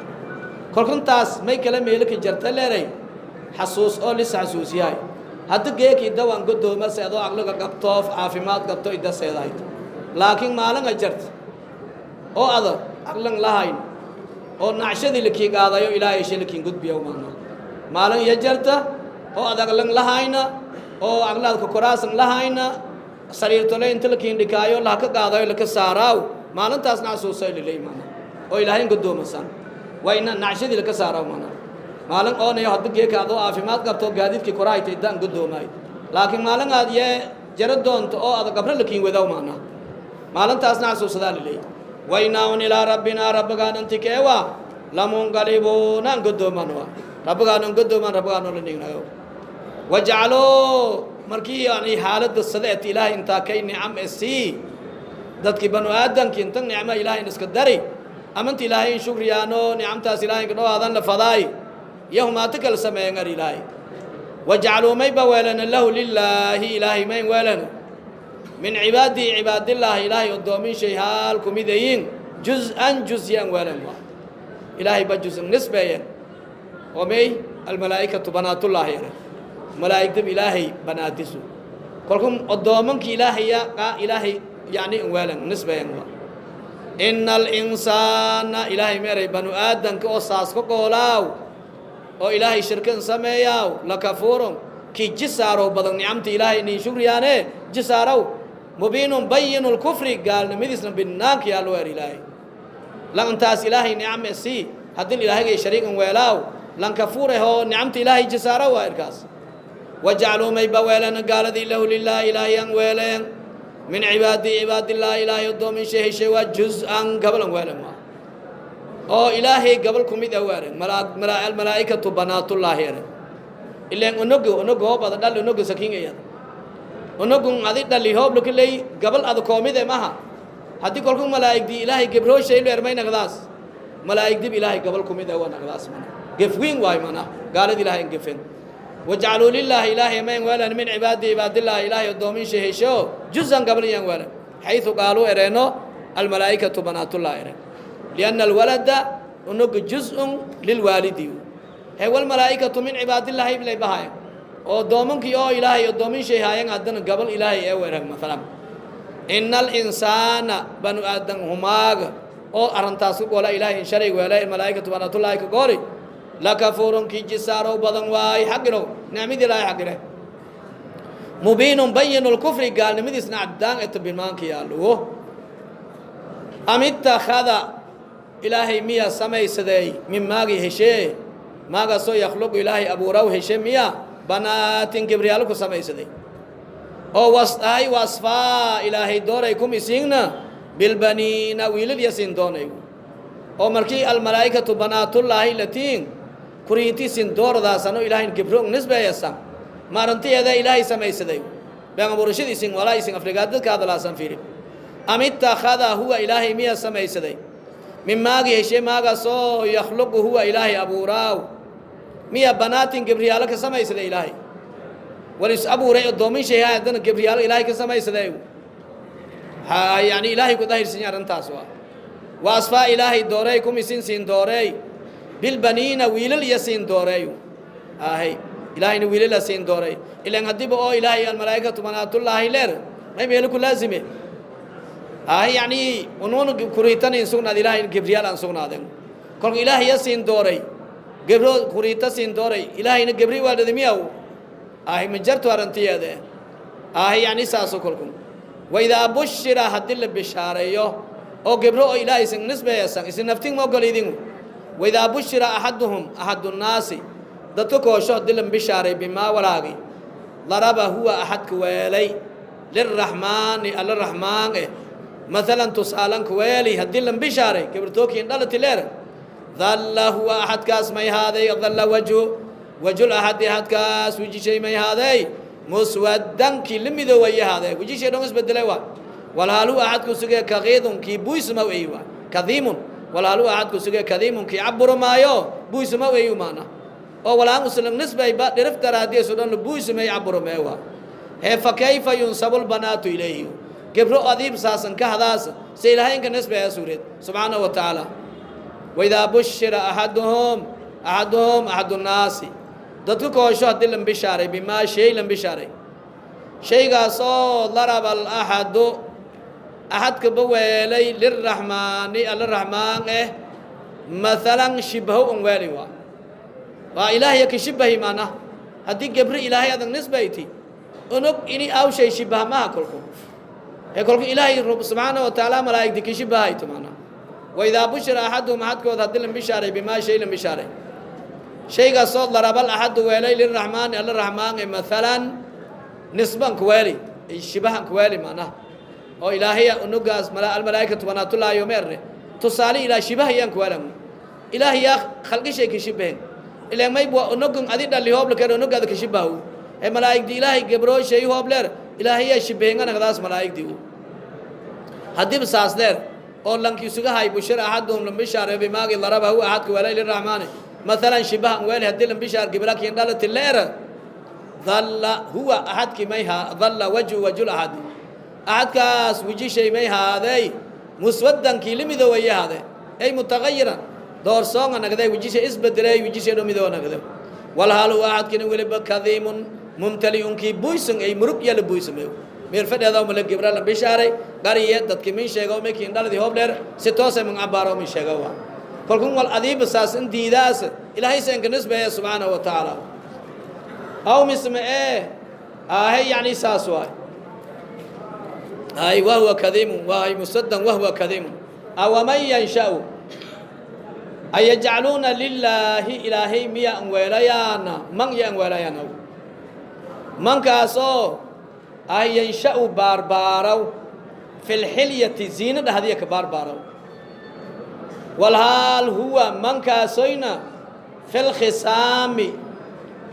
Kolkuntaas may kala meelika jarta leeray xasuus oo lis xasuusiyahay hadda geeki idawaan godooma se adoo aqliga qabto caafimaad qabto idda seedahayd, laakiin maalinga jarta oo ada aqlan lahayn oo nacshadii lakii qaadayo Ilaahay shay lakiin gudbiya maana maalin iyo jarta oo ad aqlan lahayna oo aqlaadka koraasan lahayna sariirtole inta lakiin dhikaayo laka qaadayo laka saaraaw maalintaasna xasuusay lilay maana oo Ilaahay godoomasan waa ina nacshadii laka saaraaw maana maalin oonayo hadda geeka adoo caafimaad qabto gaadiidkii koraayta idaan godoomay, laakiin maalin aad yee jaro doonto oo ada gabro lakiin wadaw maana maalintaasna xasuusadaa lilay wainaa un ilaa rabbinaa rabbigaan intikeewa lamunqalibuuna an godooman wa rabbigaan an godooman rabbigaan oo la nignayo. Wajacaluu markii yani xaaladda sadeet Ilaahay intaa kay nicam e sii dadkii banu aadamkii intan nicmo Ilaahay iska dari amanta Ilaahay in shukriyaano nicamtaas Ilaahay ka dhawaadan la fadaay yahumaata kala sameeyan ar Ilaahay wajacaluu mayba weelana lahu lilaahi Ilaahay mayn weelana min cibaadihi cibaadillaahi Ilaahay odoomin shay haal kumidayin juz-an juzyan weelan waa Ilaahay ba juzan nisbeeyen oo may almalaa'ikatu banaatullaahi ere malaa'igdab Ilaahay banaatisu kolkun odoomanki Ilaahaya qaa Ilaahay yacni weelan nisbeeyan waa ina alinsaana Ilaahay meeray banu aadanka oo saas ka goolaaw oo Ilaahay shirkan sameeyaaw lakafuurun kii jisaarow badan nicamta Ilaahay nin shukriyaane jisaarow mubiinun bayinu lkufri gaalnimadiisna binaanka yaa loo er Ilaahay lantaas Ilaahay nicam sii haddin Ilaahagay shariigan weelaaw lankafuurehoo nicamta Ilaahay jisaarow waa irkaas. Wajacaluu mayba weeleen gaaladii lahu lilaahi Ilaahay an weeleen min cibaadii cibaadillaahi Ilaahay odoomin shay heshay waa juz-an gabalan weelen waa oo Ilaahay gabal ku mid ah weeren almalaa'ikatu banaatullaahi eren ileen onogo onogo hoob ada dhali onogo sakiingayad onogun adi dhali hoob lakaley gabal ada koomide maha haddii kolku malaa'igdii Ilaahay gebrooshay lu ermay nagdaas malaa'igdib Ilaahay gabal ku mid ah waa nagdaas mana gefwiin waay mana gaalada Ilaahay gefen. Wajcaluu lilaahi, ilaahay mayn weelan, min cibaadi, cibaadillaahi, ilaahay addoomin shehesho, juzan gabal iyan weelan, xayثu qaaluu ereeno almalaa'ikatu banaatullah eren, lianna alwalada unuga juzءun lilwaalidi. He, walmalaa'ikatu min cibaadillaahi bilay bahayan oo doomankii oo ilaahay addoomin shay haayan, haddana gabal ilaahay ee weerag. Maalan, ina alinsaana banu aadan humaaga oo arrintaas ku goola ilaahay in shalay weelay malaa'ikatu banaatullaahi ka gooli, lakafuurun kii jisaarow badan waay, xaqirow nicmadii ilaahay xaqire, mubiinun bayinu lkufri, gaalnimadiisna caddaan eta bilmaanka yaalluwo. Am ittakhada, ilaahay miya samaysadeey, min maagii heshee, maagaasoo yakhluqu ilaahay abuuraw heshe, miya banaatin gibryaalo ku samaysaday oo wasdahay wasfaa ilaahay dooray kum isiigna bilbaniina wiilal yasin doonay, oo markii almalaa'ikatu banaatullaahi latiin kuriintiisin doordaasano ilaahay gibro nisbeeyasan maarantiyeeda ilaahay samaysaday been abuurashadiisin walaa isin afrigaadadka hadalaasan fiiri. Am ittakhada huwa, ilaahay miya samaysaday, min maagii heshe, maagaasoo yakhluqu huwa ilaahay abuuraaw, miya banaatin gibriyaalo ka samaysaday? Ilaahay wal is abuuray addoomin shay haddana gibriyaalo ilaahay ka samaysaday, yani ilaahay ku dahirsinya arrintaas waa wa asfaa ilaahay doorey kum isin siin doorey bilbaniina wiilal iyo siin dooreey ahay, ilaahayna wiilala siin dooray. Ilan haddiiba oo ilaahay almalaa'ikatu banaatullaahi leer, may meelo ku laazime ahay? Yani unuun kuriitan in sugnaad ilaahay gibriyaal aan sugnaaden. Kolka ilaahay ya siin dooray gebro kuriita siin dooray, ilaahayna gebri waadhada miyaw ahay? Ma jarto arrantiyeede ahay, yani saaso. Kolku waidaa bushira, haddii la bishaareeyo oo gebro oo ilaahay isin nisbeeyasan, isin naftin ma ogol idinku. Waidaa bushira axaduhum, axadunnaasi, dadka koosho haddii la bishaaray, bimaa walaagi daraba huwa axadka weelay liraxmaani, alla raxmaan eh, maalan tusaalanka weeli, haddii lan bishaaray gabartookiin dhalati leer, dalla huwa axadkaas may haaday, dalla wajhu wajul axadi, axadkaas wejishay may haaday, muswaddankii la midoowaya haadee, wejishay dhan isbedelay waa. Walhaal huwa axadku sugee kaqiidun kii buysma ey waa kadiimun. Walhaal huwa axadku sugee kadiimun kii caburo maayo buysma eyu maana oo walaan uslam nisbayba dhirif daraadiisu dhan buysmay caburo mee waa. Hee, fa kayfa yunsabu lbanaatu ilayhi? Gebro adiib saasan ka hadaas se ilaahaynka nisbaya suureed subxaanahu wa tacaala. Waidaa bushira axaduhum, axaduhum axadunnaasi, dadku koosho haddii lan bishaaray, bimaa shay lan bishaaray, shaygaasoo daraba alaxadu axadkaba weelay liraxmaani, alla raxmaan eh, maalan shibho un weeli waa waa ilaahaya ka shibahi maana. Haddii gebri ilaahay adag nisbayti unog ini awshay shibaha maha kolku. Ee kolku ilaahay subxaanahu wa tacaala malaa'igti ka shibahayto maana. Waidaa bushira axaduhum, axadkooda haddii lan bishaaray, bimaa shay lan bishaaray, shaygaasoo darabal axadu weelay liraxmaani, alla raxmaan e, maalan nisban kuweeli, shibahan kuweeli maanaha, oo ilaahaya unugaas almalaa'ikatu banaatullahi yomeerne tusaale ilaa shibahayaan kuweelan ilaahay yaa khalqishay ka shibahen. Ilaan mayb waa unugan adi dhali hoobla keen unugaada ka shibahu. Ee malaa'igdi ilaahay gebroo shay hoobleer ilaahayaa shibahenganagdaas malaa'igdi u haddiiba saas leer oo lanki isuga hay. Bushira axaduhum lan bishaare bimaagi daraba huwa axadka weelay liraxmaani maalan shibahan weeli, haddii lan bishaar gibrakin dhalati leer, dalla huwa axadkii may haa, dalla wajhu wajul axadi, axadkaas wejishay may haaday, muswaddankii la midoowaya haade, ay mutagayiran doorsoonga nagday, wejishay isbedelay, wejishay dho midoo nagday. Walhaal huwa axadkina weliba kadiimun mumtali'unkii buysan ay murug yala buysameyo meel fadheeda mala gibra la bishaaray qariye dadki min sheego mekiin dhaladi hoob dheer si toosay man cabaaro min sheego waa. Kolkun wal adiiba saas in diidaas ilaahay seenka nisbeeya subxaanahu wa tacaala aw misme ee ahay, yani saas waay ay wahuwa kadiimun waay musadan wahuwa kadiimun. Awaman yansha'u ay yajcaluuna lilaahi, ilaahay miya an weelayaana, man ya an weelayaan aw mankaasoo ay yansha'u baarbaaraw fi lxilyati ziina dhahdiya ka baarbaaraw, walhaal huwa mankaasoyna fi lkhisaami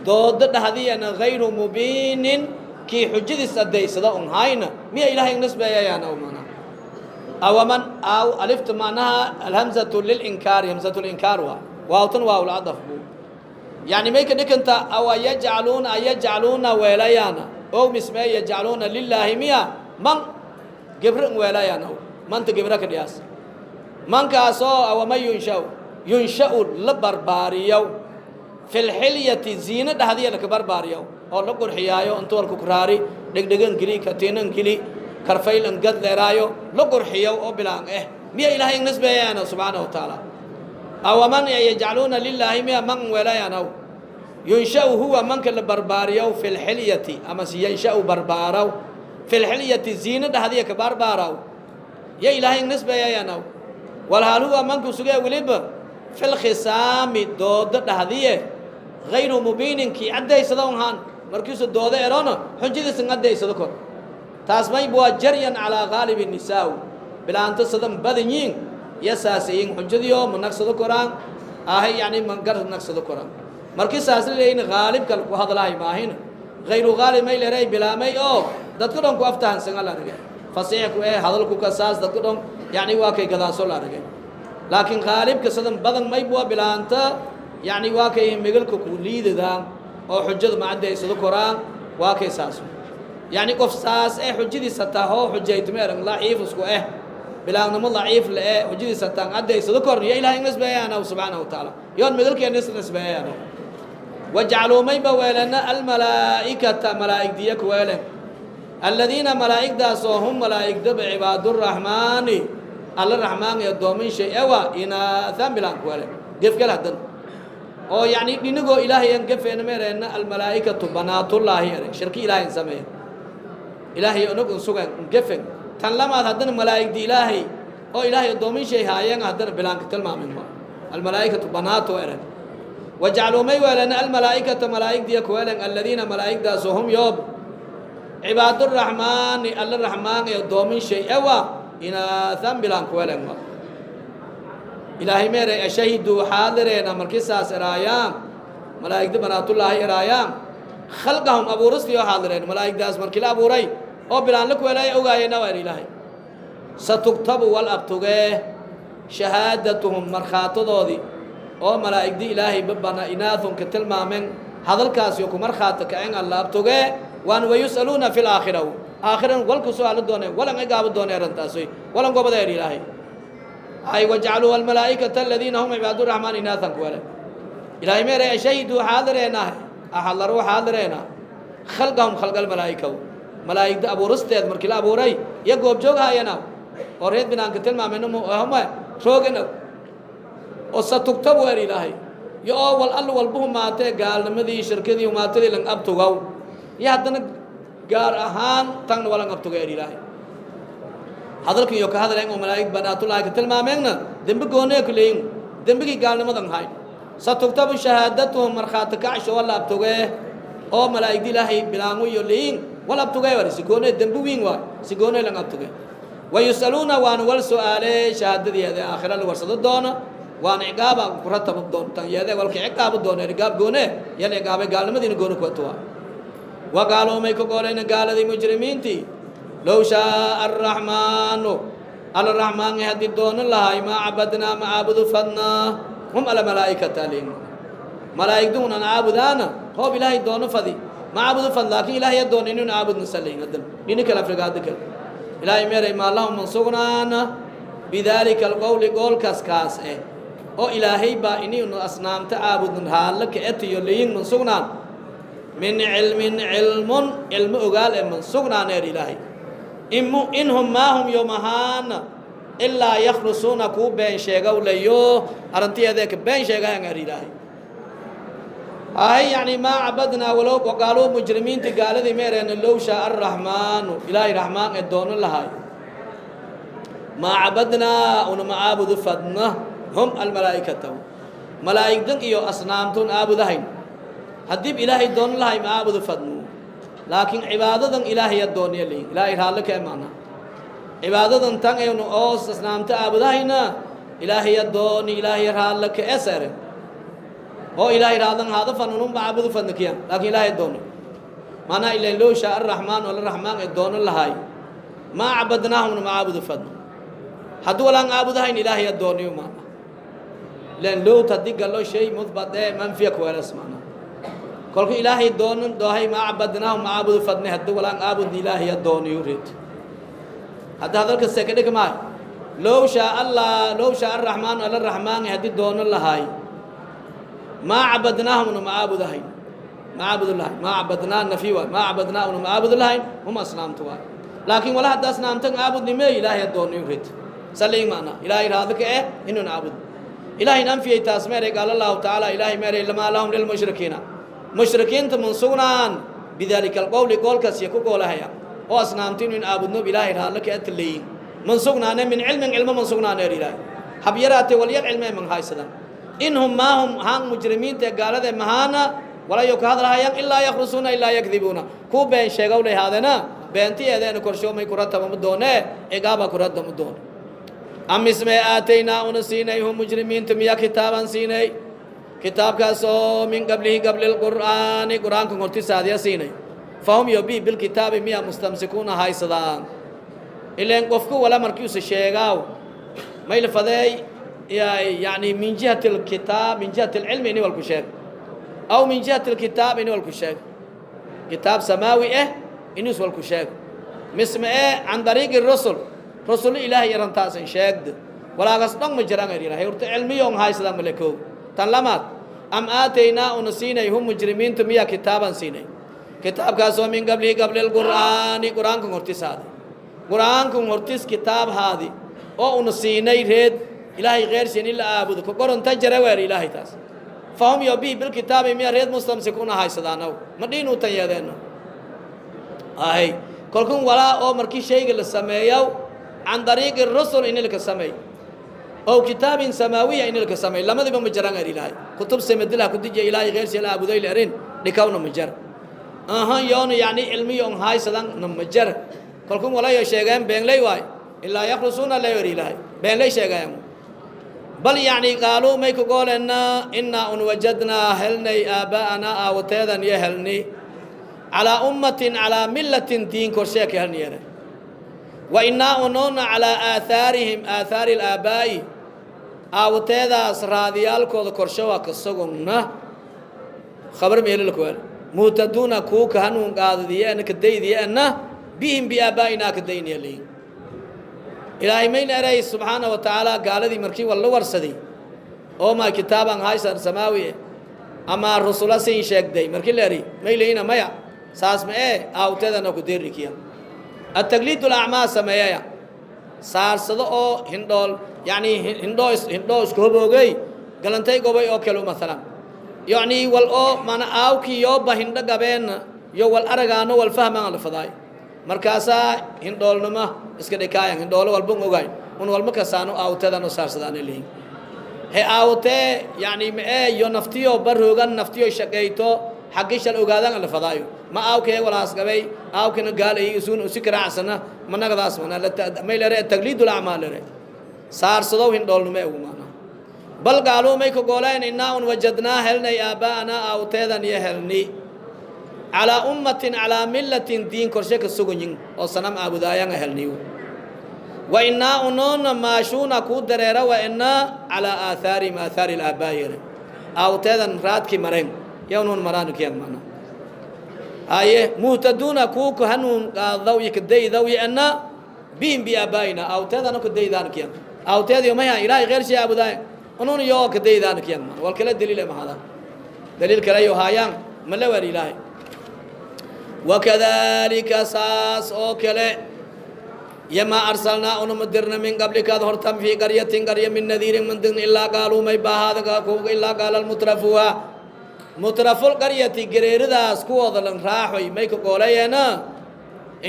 doodo dhahdiyana gayru mubiinin kii xujadiis addaysada un hayna, miya ilaahay nisbeeyayaan aw mana awaman aw alifta macnaha alhamzatu lilinkaari, hamzatu linkaar waa waawtan waa ulcadaf bu Yani may ka dhikanta awa yajcaluuna ayajcaluuna weelayaana ow mismee yajcaluuna lilaahi miya man gebre n weelayaan ow manta gebra ka dhiyaas mankaasoo awama yunshau yunsha'u la barbaariyow fi lxilyati ziino dhahdiya laka barbaariyow oo la qurxiyaayo inta walku kuraari dhegdhegan geli katiinan geli karfaylan gad leeraayo la qurxiyow oo bilaan eh miya ilaahay nisbeeyaana subxaanahu wa tacaala. Awaman yajcaluuna lilaahi miya man weelayaanow yunsha'u huwa manka la barbaariyow fi lxilyati amase yansha'u barbaaraw fi lxilyati ziino dhahdiya ka barbaaraw ya ilaahay nisbeeyayaanow walhaal huwa manku sugee weliba fi lkhisaami doodo dhahdiye hayru mubiinin kii caddaysada un haan markiisu doodo erona xujadiisan caddaysado kor taas mayb waa jaryan calaa gaalibi nisaa bilaanto sadan badanyiin ya saasayin xujadiyo ma nagsado koraan ahay yani mangar nagsado koraan markii saas la leeyin gaalibka ku hadlahay maahin hayru gaalib may leeray bilaamay oo dadka dhan ku aftahansan la argay fasiix ku ee hadalku ka saas dadka dhan yani waa kay gadaaso la argay laakiin gaalibka sadan badan may bua bilaanta yani waa kay migalka ku liidadaan oo xujada ma caddaysado koraan waa kay saas yani qof saas ee xujadiisa tahoo xujaytma erang laciif isku eh bilaanimo daciif la ee xujadiisa taan caddaysado korn ya ilahay nisbeeyaana subxaanahu wa tacaala yoon migalkeena isnisbeeyaana wajcaluu mayba weelana almalaa'ikata malaa'igdiya ku weelen aladiina malaa'igdaasoo hum malaa'igdaba cibaaduraxmaani alla raxmaan ee doomin shay ewa inaathan bilaan ku weelen gefgal haddan oo yacni dhinigoo ilaahay aan gefeena meereenna almalaa'ikatu banaatullaahi ere shirki ilaahay an sameeya ilaahay onog un sugan gefen tan lamaad haddana malaa'igdi ilaahay oo ilaahay addoomin shay haayeen haddana bilaanka tilmaamin ma almalaa'ikatu banaato ere wajacaluu may weelana almalaa'ikata malaa'igdiya ku weelen aladiina malaa'igdaasoo hum yoob cibaaduraxmaani alla raxmaan ee addoomin shay ewa inaathan bilaan ku weelen wa ilaahay meeray ashahiduu xaadireena markii saas eraayaan malaa'igda banaatullaahi eraayaan khalqahum abuuristii oo xaadireen malaa'igdaas markii la abuuray oo bilaan la kuwelaya ogaayena waa ilaahay satugtabu wal abtugee shahaadatuhum markhaatadoodii oo malaa'igdi ilaahay babana inaahunka tilmaameen hadalkaasi ku markhaata kacen alla abtugee waan wayus'aluuna fi laakhira aakhiran walku su'aalo dooneen walan cigaabo doonee arintaasoy walan gobadeer ilaahay ay wajcaluu almalaa'ikata aladiina hum cibaaduraxmaan inaathan kuwele ilaahay meeray ashahiduu xaadireenah axadaruu xaadireena khalqahum khalqa almalaa'ika malaa'igda abuuristeed markii la abuuray iyo goobjoog haayana oo reed binaanka tilmaameenhuma roogana oo satugtabu er ilaahay iyo oo wal all walba humaatee gaalnimadii shirkadii humaatadii lang abtugow iyo haddana gaar ahaan tangna walang abtuga er ilaahay hadalkan iyo ka hadlayn oo malaa'ig banaatullaahi ka tilmaameenna dembi goonee ku leeyin dembigii gaalnimadan hayn satugtabu shahaadatuhum markhaati kacsho wala abtugee oo malaa'igdi ilaahay bilaangu iyo leeyin wal abtugee war sigoonee dembi wiin waay sigoonee lang abtugee wayus'aluuna waana wal su'aalee shahaadadeeda aakhira la warsado doono waana ciqaaba ku ratabo doontan yeede walka ciqaabo doona ciqaab goone yan ciqaabay gaalnimadiina goone kuwatuwa wa qaaluu may ka gooleen gaaladii mujrimiintii low shaaa arraxmaanu alla raxmaangi haddii doono lahay maa cabadnaa ma caabudu fadnaa hum ala malaa'ikata alin malaa'igduunan caabudaana hoob ilaahay doono fadi ma caabudu fad laakiin ilaahay doona inuun caabudna salayn hadan dhini kale afrigaadi kale ilaahay meeray maa lahum man sugnaana bidaalika alqowli goolkaas kaas eh oo ilaahay baa iniinu asnaamta caabudnan haalla ka etiyo leyin man sugnaan min cilmin cilmun cilmo ogaal eh man sugnaan eer ilaahay imu inhum maahum yomahaana ilaa yakhrusuuna kuu been sheegow layo arrintiyeedee ka been sheegayan eer ilaahay ahay yacni maa cabadnaa walow waqaaluu mujrimiinti gaaladii meereena low shaa arraxmaanu ilaahay raxmaan ee doono lahay maa cabadnaa una ma caabudu fadna hum almalaa'ikata malaa'igdan iyo asnaamtun caabudahayn haddii ilaahay doono lahay ma caabudu fadnu laakiin cibaadadan ilaahaya dooniya leeyin ilaahay raallo ka imaana cibaadadan tan aynu oos asnaamta caabudahayna ilaahaya dooni ilaahay raallo ka esere oo ilaahay raadan haada fanununba caabudu fadna kiyan laakiin ilaahay dooni maanaa ilan low shaa arraxmaan oo la raxmaan ee doono lahay maa cabadnaahumna ma caabudu fadno haddii walaan caabudahayn ilaahaya dooniyo maana ilan lowt haddii gallo shay muthbat ee manfiya kuweelas maana. Kolka Ilaahay doonan doohay maa cabadnaahum macaabudu fadne hadda walaan aabudni Ilaahay dooniyu reed. Hadda hadalka sekadhig maay. Low shaa Allah, low shaa araxmaanu, alla raxmaani haddii doono lahaay, maa cabadnaahum una macaabudahayn, macaabudu lahayn. Maa cabadnaa nafi waay. Maa cabadnaa una macaabudu lahayn hum asnaamtu waay. Laakiin wala hadda asnaamtan aabudni mee Ilaahay dooniyu reed saliig macna Ilaahay raadika eh inuun caabud Ilaahay anfiyay taas meeray. Qaala Allahu tacaala, Ilaahay meeray: lamaa lahum lilmushrikiina, mushrikiinta mun sugnaan, bidaalika alqowli, goolkaas iyo ku goolahaya oo asnaamta inuu aabudno Ilaahay raadla ka atleeyin man sugnaane, min cilmin, cilmo man sugnaaneer. Ilaahay habyaraate walyar cilme man haysadan. Inhum maahum haan mujrimiinta ee gaalada mahaana walayo ka hadlahayaan ilaa yakhrusuuna, ilaa yakdibuuna, kuu been sheegow lay haadana beentiyeedeena korshoomay kuratabama doonee cigaaba kuradama doone. Am ismee aataynaa una siinay hum mujrimiinta miya kitaaban siinay, kitaabkaasoo min qablihi, qabli lqur'aani, qur'aankan hortisaadiya siinay, fahum yo bi bilkitaabi miya mustamsikuuna haysadaan. Ileen qofku wala markiusa sheegaaw mayla fadeey, yani min jihati alkitaab, min jihati alcilmi ini walku sheeg aw min jihati alkitaab ini walku sheeg, kitaab samaawi eh inis walku sheeg misma ee can dariiqi rusul, rusul Ilaahay arantaasan sheegda. Walaagas dhan ma jiraan er Ilahay horta cilmiyoon haysadaan male. Koog tan lamaad, am aataynaa una siinay hum mujrimiinta miya kitaaban siinay, kitaabkaasoo min qablihi, qabli lqur'aani, qur'aankan hortisaadi, qur'aankan hortis kitaab haadi oo una siinay reed Ilaahay keyrsiin in la aabudo ka qoronta jare weer Ilaahay taas, fahum yo bi bilkitaabi miya reed mustamsikuuna haysadaanaw ma dhiinuu tan yeedeeno ahay. Kolkun walaa oo markii shayga la sameeyow can dariiqi rusul in laka sameey ow kitaabin samaawiya in laka sameey, lamadiba ma jiraan er Ilaahay. Kutub samadilah ku dijiya Ilaahay keyrsi la aabuday la erin dhikawna ma jar aha yoona yacni cilmiyo on haysadan na ma jar. Kolkun walayo sheegeen beenley waay, ilaa yakhrusuuna la er Ilaahay beenley sheegayan. Bal yacni qaaluu may ku goolena innaa un wajadnaa helnay aaba'anaa aawateedan iyo helni calaa ummatin, calaa millatin, diin korshee ka helniyere, wa innaa unuuna calaa aahaarihim, aathaari alaabaa'i, aawateedaas raadiyaalkooda korshe waa ka sugugna. Khabar meelilkuweel muhtaduuna kuu ka hanuun qaadadiyeena ka daydiyeena bihim biaabaa'inaa ka dayniya leeyin. Ilaahay mayna eray subxaana wa tacaala gaaladii markii walla warsaday oo maa kitaaban haysan samaawi eh ama rusula siin sheegday markii la eri may leeyina maya saas ma ee aawteedana ku deerikiya ataqliid alacmaa sameeyaya saarsado oo hindhool yacni hindhoo hindhoo isku hoboogay galantay gobay oo kale maalan yacni wal oo mana aawkii yooba hindho gabeenna yo wal aragaano wal fahmaan la fadaay markaasaa hindhoolnimo iska dhikaayan hindhoolo walban ogaay un walma kasaano aawteedano saarsadaana leeyin he aawtee yacni ma ee yo naftiyo baroogan naftiyo shaqayto xaggi shal ogaadaan la fadaayo ma aawkee walaas gabay aawkina gaalay isuun usi karaacsana managadaas mana may lere taqliid alacmaal lere saarsadow hindhoolnimo ugu maana. Bal gaaluu may ka gooleen innaa un wajadnaa helnay aaba'anaa aawteedan iyo helni calaa ummatin, calaa millatin, diin korshe ka suganyin oo sanam aabudaayanga helniyu, wa innaa unoona maashuuna kuu dareera wa innaa calaa aathaarihim, aathaari alaabaa'i yere aawteedan raadki mareen yawnuun maraanikiyan mana haye muhtaduuna kuu ku hanuun qaadaw iyo kadaydaw iyo anna bihim biaabaa'ina aawteedana kadaydaanikiyan aawteediyo maya Ilaahay kheyr shay aabudaayan unuun yoo kadaydaanikiyan mana wal kala daliil mahada daliil kale yo haayaan ma la waar Ilaahay. Wakadalika saas oo kale yamaa arsalnaa unuma dirna min qablikaad hortan fii qaryatin qarya min nadiirin man dirna ilaa qaaluu may bahaada ilaa qaala almutrafuha, mutrafulqaryati, gereeridaas kuwooda lan raaxoy may ka gooleyeena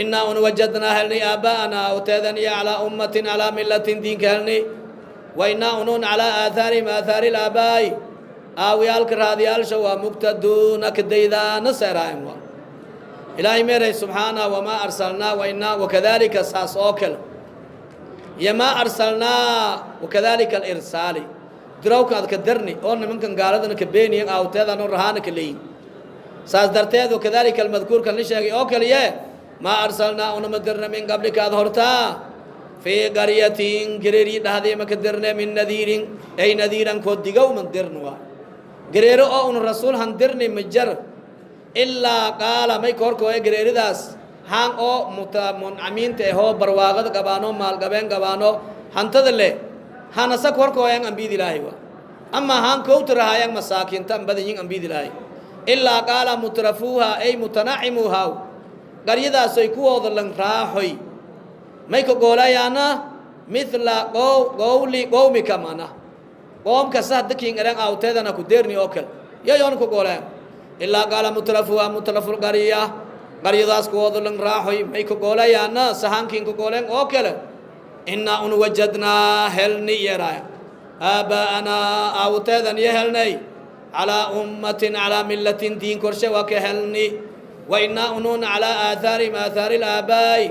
innaa un wajadnaa helnay aaba'anaa awteedan iyo calaa ummatin, calaa millatin, diinka helnay, wa innaa unuun calaa aathaarihim, aathaari ilaabaa'i, aawyaalka raadiyaalsha waa muqtaduuna kadaydaana seeraayan. Waa Ilaahay meeray subxaana wamaa arsalnaa wainaa wakadalika saas oo kale yamaa arsalnaa wakadalika alirsaali dirawka ad ka darni oo nimankan gaaladana ka beeniyan aawteedano rahaana ka leeyin saas darteed wakadalika almadkuurkan la sheegay oo kaliye maa arsalnaa unama dirna min qablika ad hortaa fii qaryatin gereerii dhahday maka dirne min nadiirin ay nadiiran koo digow man dirna waa gereero oo un rasuul han dirni majar. Ilaa qaala may korkooya gareeridaas haan oo muncamiinta ahoo barwaaqada qabaano, maalqabeen qabaano, hantada leh hanasa korkooyan ambiyada Ilaahay wa amaa haan kowtarahayan masaakiinta an badanyin ambiyada Ilaahay. Ilaa qaala mutrafuuha ay mutanacimuuha, qaryadaasoy kuwooda lan raaxoy, may ka goolayaana mithla qowli qowmika, mana qoomka sa dakin eran awteedana ku deerni oo kale yayoona ku goolayan. Ilaa qaala mutrafuuha, mutrafulqarya, qaryadaas kuwooda lan raaxoy, may ka goolayaana sahankiin ka gooleen oo kale: innaa un wajadnaa helni yeeraaya aabaa'anaa, aawteedan iyo helnay, calaa ummatin, calaa millatin, diin korshe waa ka helni, wa innaa unuuna calaa aathaarihim, aathaari laabaa'i,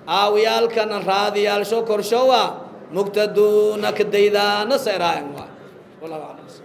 aawyaalkana raadiyaalsho korshowa, muqtaduuna ka daydaana seeraayan waa. Wallahu aclam.